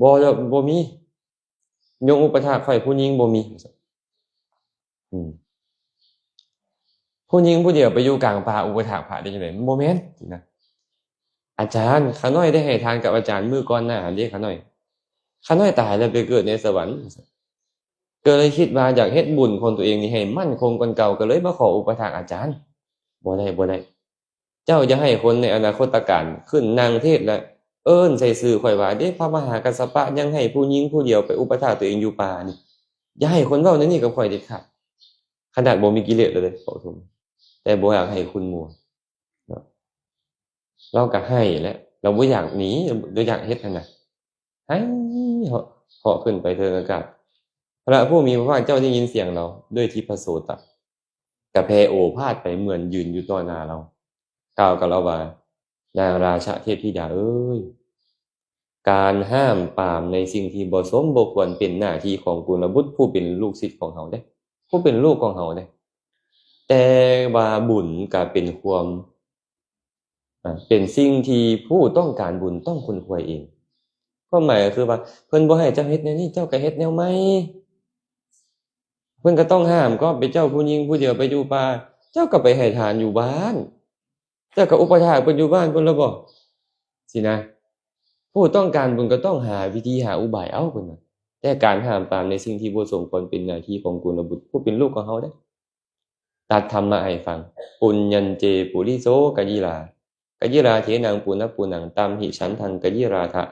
ບໍ່ ບໍ່ມີ ໂຍມອຸປະຖາກຂ້ອຍຜູ້ຍິງບໍ່ມີ. ອືມ ຜູ້ຍິງຜູ້ດຽວໄປຢູ່ກາງປ່າອຸປະຖາກພະໄດ້ຈັ່ງໃດ? ມັນບໍ່ແມ່ນ ຊີ້ນະ. ອາຈານ ຂ້ານ້ອຍໄດ້ໃຫ້ທານກັບອາຈານມື້ກ່ອນໜ້າເດ້ ຂ້ານ້ອຍ. ຂ້ານ້ອຍຕາຍແລ້ວໄປເກີດໃນສະຫວັນ. ກໍເລີຍຄິດວ່າຢາກເຮັດບຸນຂອງຕົວເອງນີ້ໃຫ້ໝັ້ນຄົງກວ່າເກົ່າ ກໍເລີຍມາຂໍອຸປະຖາກອາຈານ. ບໍ່ໄດ້ ບໍ່ໄດ້. ເຈົ້າຢ່າໃຫ້ຄົນໃນອະນາຄົດຕະການຂຶ້ນນັ່ງເທດ ແລະ ເອີ້ນໃສ່ຊື່ຂ້ອຍວ່າ ເດ້ ພະມະຫາກັດສະປະຍັງໃຫ້ຜູ້ຍິງຜູ້ດຽວໄປອຸປະຖາກຕົວເອງຢູ່ປ່ານີ້. ຢ່າໃຫ້ຄົນເວົ້າແນວນີ້ກັບຂ້ອຍເດັດຂາດ. ຂະໜາດບໍ່ມີກິເລດແລ້ວເດ້ ເວົ້າທຸ່ມ ແຕ່ບໍ່ຢາກໃຫ້ຄຸນໝູ່ເນາະ. ລາວກໍໄຫ້ແຫຼະ ລາວບໍ່ຢາກໜີ ບໍ່ຢາກເຮັດຫັ້ນນະ. ໄຫ້ເຫາະ ເຫາະຂຶ້ນໄປເທິງອາກາດ. ພະຜູ້ມີພະພາກເຈົ້າໄດ້ຍິນສຽງລາວດ້ວຍທິບພະໂສຕະ ກະແຜ່ໂອພາດໄປເໝືອນຢືນຢູ່ຕໍ່ໜ້າລາວ ກ່າວກັບລາວວ່າ ນາງລາຊະເທບທິດາເອີຍ, ການຫ້າມປາມໃນສິ່ງທີ່ບໍ່ສົມບໍ່ຄວນເປັນໜ້າທີ່ຂອງກຸນລະບຸດຜູ້ເປັນລູກສິດຂອງເຮົາເດ້, ຜູ້ເປັນລູກຂອງເຮົາເດ້. ແຕ່ວ່າບຸນກະເປັນຄວາມ ອາ ເປັນສິ່ງທີ່ຜູ້ຕ້ອງການບຸນຕ້ອງຄົ້ນຄວ້າເອງ. ຄວາມໝາຍກໍຄືວ່າ ເພິ່ນບໍ່ໃຫ້ເຈົ້າເຮັດແນວນີ້ ເຈົ້າກໍເຮັດແນວໃໝ່. ເພິ່ນກໍຕ້ອງຫ້າມ ກໍເປັນເຈົ້າຜູ້ຍິງຜູ້ດຽວໄປຢູ່ປ່າ ເຈົ້າກໍໄປໃຫ້ທານຢູ່ບ້ານ ເຈົ້າກໍອຸປະຖາກເພິ່ນຢູ່ບ້ານພຸ້ນລະບໍ ຊີ້ນະ. ຜູ້ຕ້ອງການບຸນກໍຕ້ອງຫາວິທີຫາອຸບາຍເອົາ ເພິ່ນວ່າ. ແຕ່ການຫ້າມປາມໃນສິ່ງທີ່ບໍ່ສົມຄວນເປັນໜ້າທີ່ຂອງກຸນລະບຸດຜູ້ເປັນລູກຂອງເຮົາເດ້. ຕັດທຳມະໃຫ້ຟັງ. ປຸນຍັນເຈ ປຸລິໂສ ກະຢິລາ ກະຢິລາເທນັງ ປຸນະປຸນັງ ຕັມຫິ ສັນທັງ ກະຢິລາທະ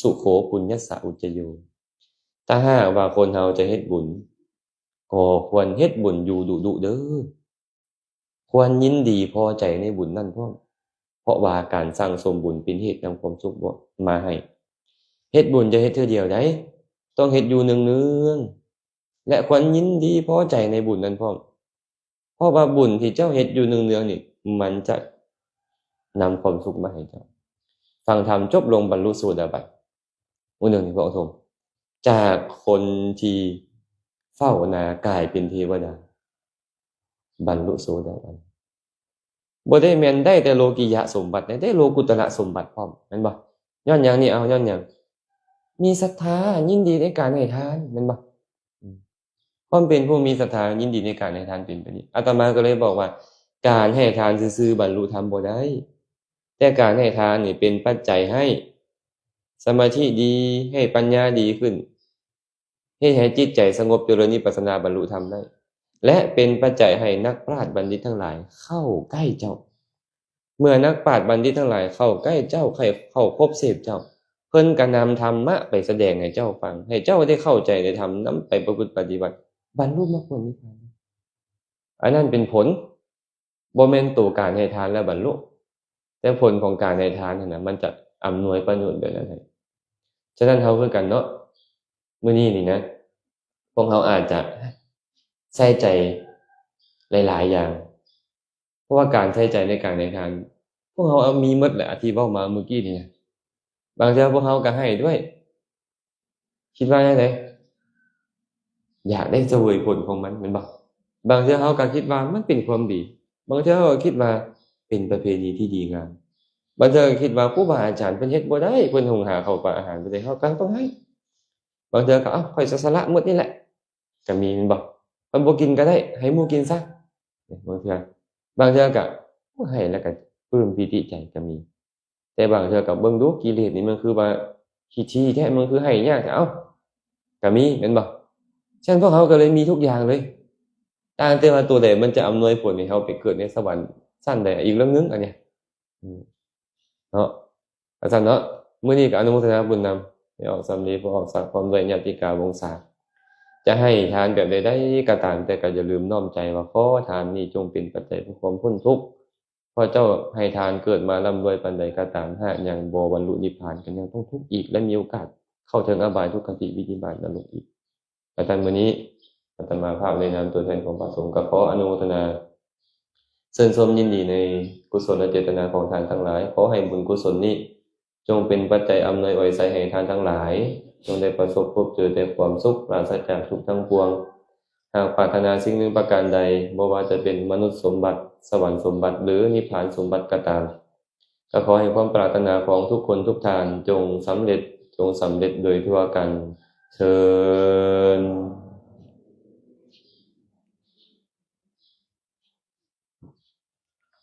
ສຸໂຂ ປຸນຍັດສະ ອຸດຈະໂຍ. ຖ້າຫາກວ່າຄົນເຮົາຈະເຮັດບຸນ ກໍຄວນເຮັດບຸນຢູ່ດຸໆເດີ້. ຄວນຍິນດີພໍໃຈໃນບຸນນັ້ນພ້ອມ, ເພາະວ່າການສັ່ງສົມບຸນເປັນເຫດນຳຄວາມສຸກມາໃຫ້. ເຮັດບຸນຢ່າເຮັດເທື່ອດຽວໃດ, ຕ້ອງເຮັດຢູ່ເນືອງໆ ແລະ ຄວນຍິນດີພໍໃຈໃນບຸນນັ້ນພ້ອມ, ເພາະວ່າບຸນທີ່ເຈົ້າເຮັດຢູ່ເນືອງໆນີ້ ມັນຈະນຳຄວາມສຸກມາໃຫ້ເຈົ້າ. ຟັງທຳຈົບລົງບັນລຸໂສດາບັນ. ໂອ້ ເລື່ອງນີ້ພະອົງຊົມ, ຈາກຄົນທີ່ເຝົ້າໜ້າກາຍເປັນເທວະດາ ບັນລຸໂສດາບັນ. ບໍ່ໄດ້ແມ່ນໄດ້ແຕ່ໂລກິຍະສົມບັດ ໄດ້ໂລກຸດຕະລະສົມບັດພ້ອມ, ແມ່ນບໍ່? ຍ້ອນຫຍັງນີ້? ເອົາ ຍ້ອນຫຍັງ? ມີສັດທາ ຍິນດີໃນການໃຫ້ທານ, ແມ່ນບໍ່? ອືມ ຄວາມເປັນຜູ້ມີສັດທາ ຍິນດີໃນການໃຫ້ທານເປັນໄປນີ້. ອາດຕະມາກໍເລີຍບອກວ່າ ການໃຫ້ທານຊື່ໆບັນລຸທຳບໍ່ໄດ້, ແຕ່ການໃຫ້ທານນີ້ເປັນປັດໄຈໃຫ້ສະມາທິດີ, ໃຫ້ປັນຍາດີຂຶ້ນ, ເຮັດໃຫ້ຈິດໃຈສະຫງົບ, ຈະເລີນວິປັດສະນາ, ບັນລຸທຳໄດ້ ແລະ ເປັນປັດໄຈໃຫ້ນັກປາດບັນດິດທັງຫຼາຍເຂົ້າໃກ້ເຈົ້າ. ເມື່ອນັກປາດບັນດິດທັງຫຼາຍເຂົ້າໃກ້ເຈົ້າ, ໃຫ້ເຂົ້າຄົບເສບເຈົ້າ, ເພິ່ນກະນຳທຳມະໄປສະແດງໃຫ້ເຈົ້າຟັງ, ໃຫ້ເຈົ້າໄດ້ເຂົ້າໃຈໃນທຳ, ນຳໄປປະພຶດປະຕິບັດ, ບັນລຸມັກຜົນນິບພານ. ອັນນັ້ນເປັນຜົນ, ບໍ່ແມ່ນໂຕການໃຫ້ທານແລ້ວບັນລຸ, ແຕ່ຜົນຂອງການໃຫ້ທານຫັ້ນນະ ມັນຈະອຳນວຍປະໂຫຍດແບບນັ້ນໃຫ້. ສະນັ້ນເຮົາຄືກັນເນາະ, ມື້ນີ້ນີ້ນະ ພວກເຮົາອາດຈະໃສ່ໃຈຫຼາຍໆຢ່າງ, ເພາະວ່າການໃສ່ໃຈໃນການໃຫ້ທານ ພວກເຮົາເອົາມີໝົດແຫຼະ ທີ່ເວົ້າມາມື້ກີ້ນີ້ນະ. ບາງເທື່ອພວກເຮົາກໍໃຫ້ດ້ວຍ ຄິດວ່າແນວໃດ? ຢາກໄດ້ສະເຫວີຍຜົນຂອງມັນ ແມ່ນບໍ່? ບາງເທື່ອເຮົາກໍຄິດວ່າມັນເປັນຄວາມດີ, ບາງເທື່ອເຮົາກໍຄິດວ່າເປັນປະເພນີທີ່ດີງາມ, ບາງເທື່ອກໍຄິດວ່າຄູບາອາຈານເພິ່ນເຮັດບໍ່ໄດ້, ເພິ່ນຫຸງຫາເຂົ້າປາອາຫານບໍ່ໄດ້, ເຮົາກໍຕ້ອງໃຫ້. ບາງເທື່ອກໍ ເອົ້າ ຂ້ອຍສະສະຫຼະໝົດນີ້ແຫຼະ ກໍມີ ແມ່ນບໍ່? ຂ້ອຍບໍ່ກິນກໍໄດ້ ໃຫ້ໝູ່ກິນຊະ. ບາງເທື່ອ ບາງເທື່ອກໍໃຫ້ແລ້ວກໍປຶ້ມປີຕິໃຈກໍມີ. ແຕ່ບາງເທື່ອກໍເບິ່ງດູ ກິເລດນີ້ມັນຄືວ່າຂີ້ຖີ່ແທ້, ມັນຄືໃຫ້ຍາກແທ້, ເອົ້າ ກໍມີ ແມ່ນບໍ່? ສະນັ້ນພວກເຮົາກໍເລີຍມີທຸກຢ່າງເລີຍ, ຕ່າງແຕ່ວ່າຕົວໃດມັນຈະອຳນວຍຜົນໃຫ້ເຮົາໄປເກີດໃນສະຫວັນຊັ້ນໃດ ອີກເລື່ອງໜຶ່ງ ອັນນີ້ ອືມ ເນາະ. ວ່າຊັ້ນເນາະ, ມື້ນີ້ກໍອະນຸໂມທະນາບຸນນຳ ໄດ້ອອກສຳລີຜູ້ອອກສັກ ພ້ອມດ້ວຍຍາດຕິກາວົງສາ. ຈະໃຫ້ທານແບບໃດໆກໍຕາມ, ແຕ່ກໍຢ່າລືມນ້ອມໃຈວ່າ ຂໍທານນີ້ຈົ່ງເປັນປັດໄຈເພື່ອຄວາມພົ້ນທຸກ. ເພາະເຈົ້າໃຫ້ທານເກີດມາລ່ຳລວຍປານໃດກໍຕາມ, ຫາກຍັງບໍ່ບັນລຸນິບພານ, ກໍຍັງຕ້ອງທຸກອີກ ແລະ ມີໂອກາດເຂົ້າເຖິງອະບາຍ, ທຸກຄະຕິ, ວິນິບາດ, ນະລົກອີກ. ອາຈານ ມື້ນີ້ອາດຕະມາພາບໃນນາມຕົວແທນຂອງພະສົງ ກໍຂໍອະນຸໂມທະນາ ເຊີນຊົມຍິນດີໃນກຸສົນລະເຈດຕະນາຂອງທ່ານທັງຫຼາຍ. ຂໍໃຫ້ບຸນກຸສົນນີ້ ຈົ່ງເປັນປັດໄຈອຳນວຍອວຍໄຊໃຫ້ທ່ານທັງຫຼາຍ, ຈົ່ງໄດ້ປະສົບພົບເຈີແຕ່ຄວາມສຸກ, ປາສະຈາກທຸກທັງປວງ. ຫາກປາດຖະໜາສິ່ງໜຶ່ງປະການໃດ, ບໍ່ວ່າຈະເປັນມະນຸດສົມບັດ, ສະຫວັນສົມບັດ ຫຼື ນິບພານສົມບັດກໍຕາມ, ກໍຂໍໃຫ້ຄວາມປາດຖະໜາຂອງທຸກຄົນທຸກທ່ານ ຈົ່ງສຳເລັດ, ຈົ່ງສຳເລັດໂດຍທົ່ວກັນເທີ້ນ.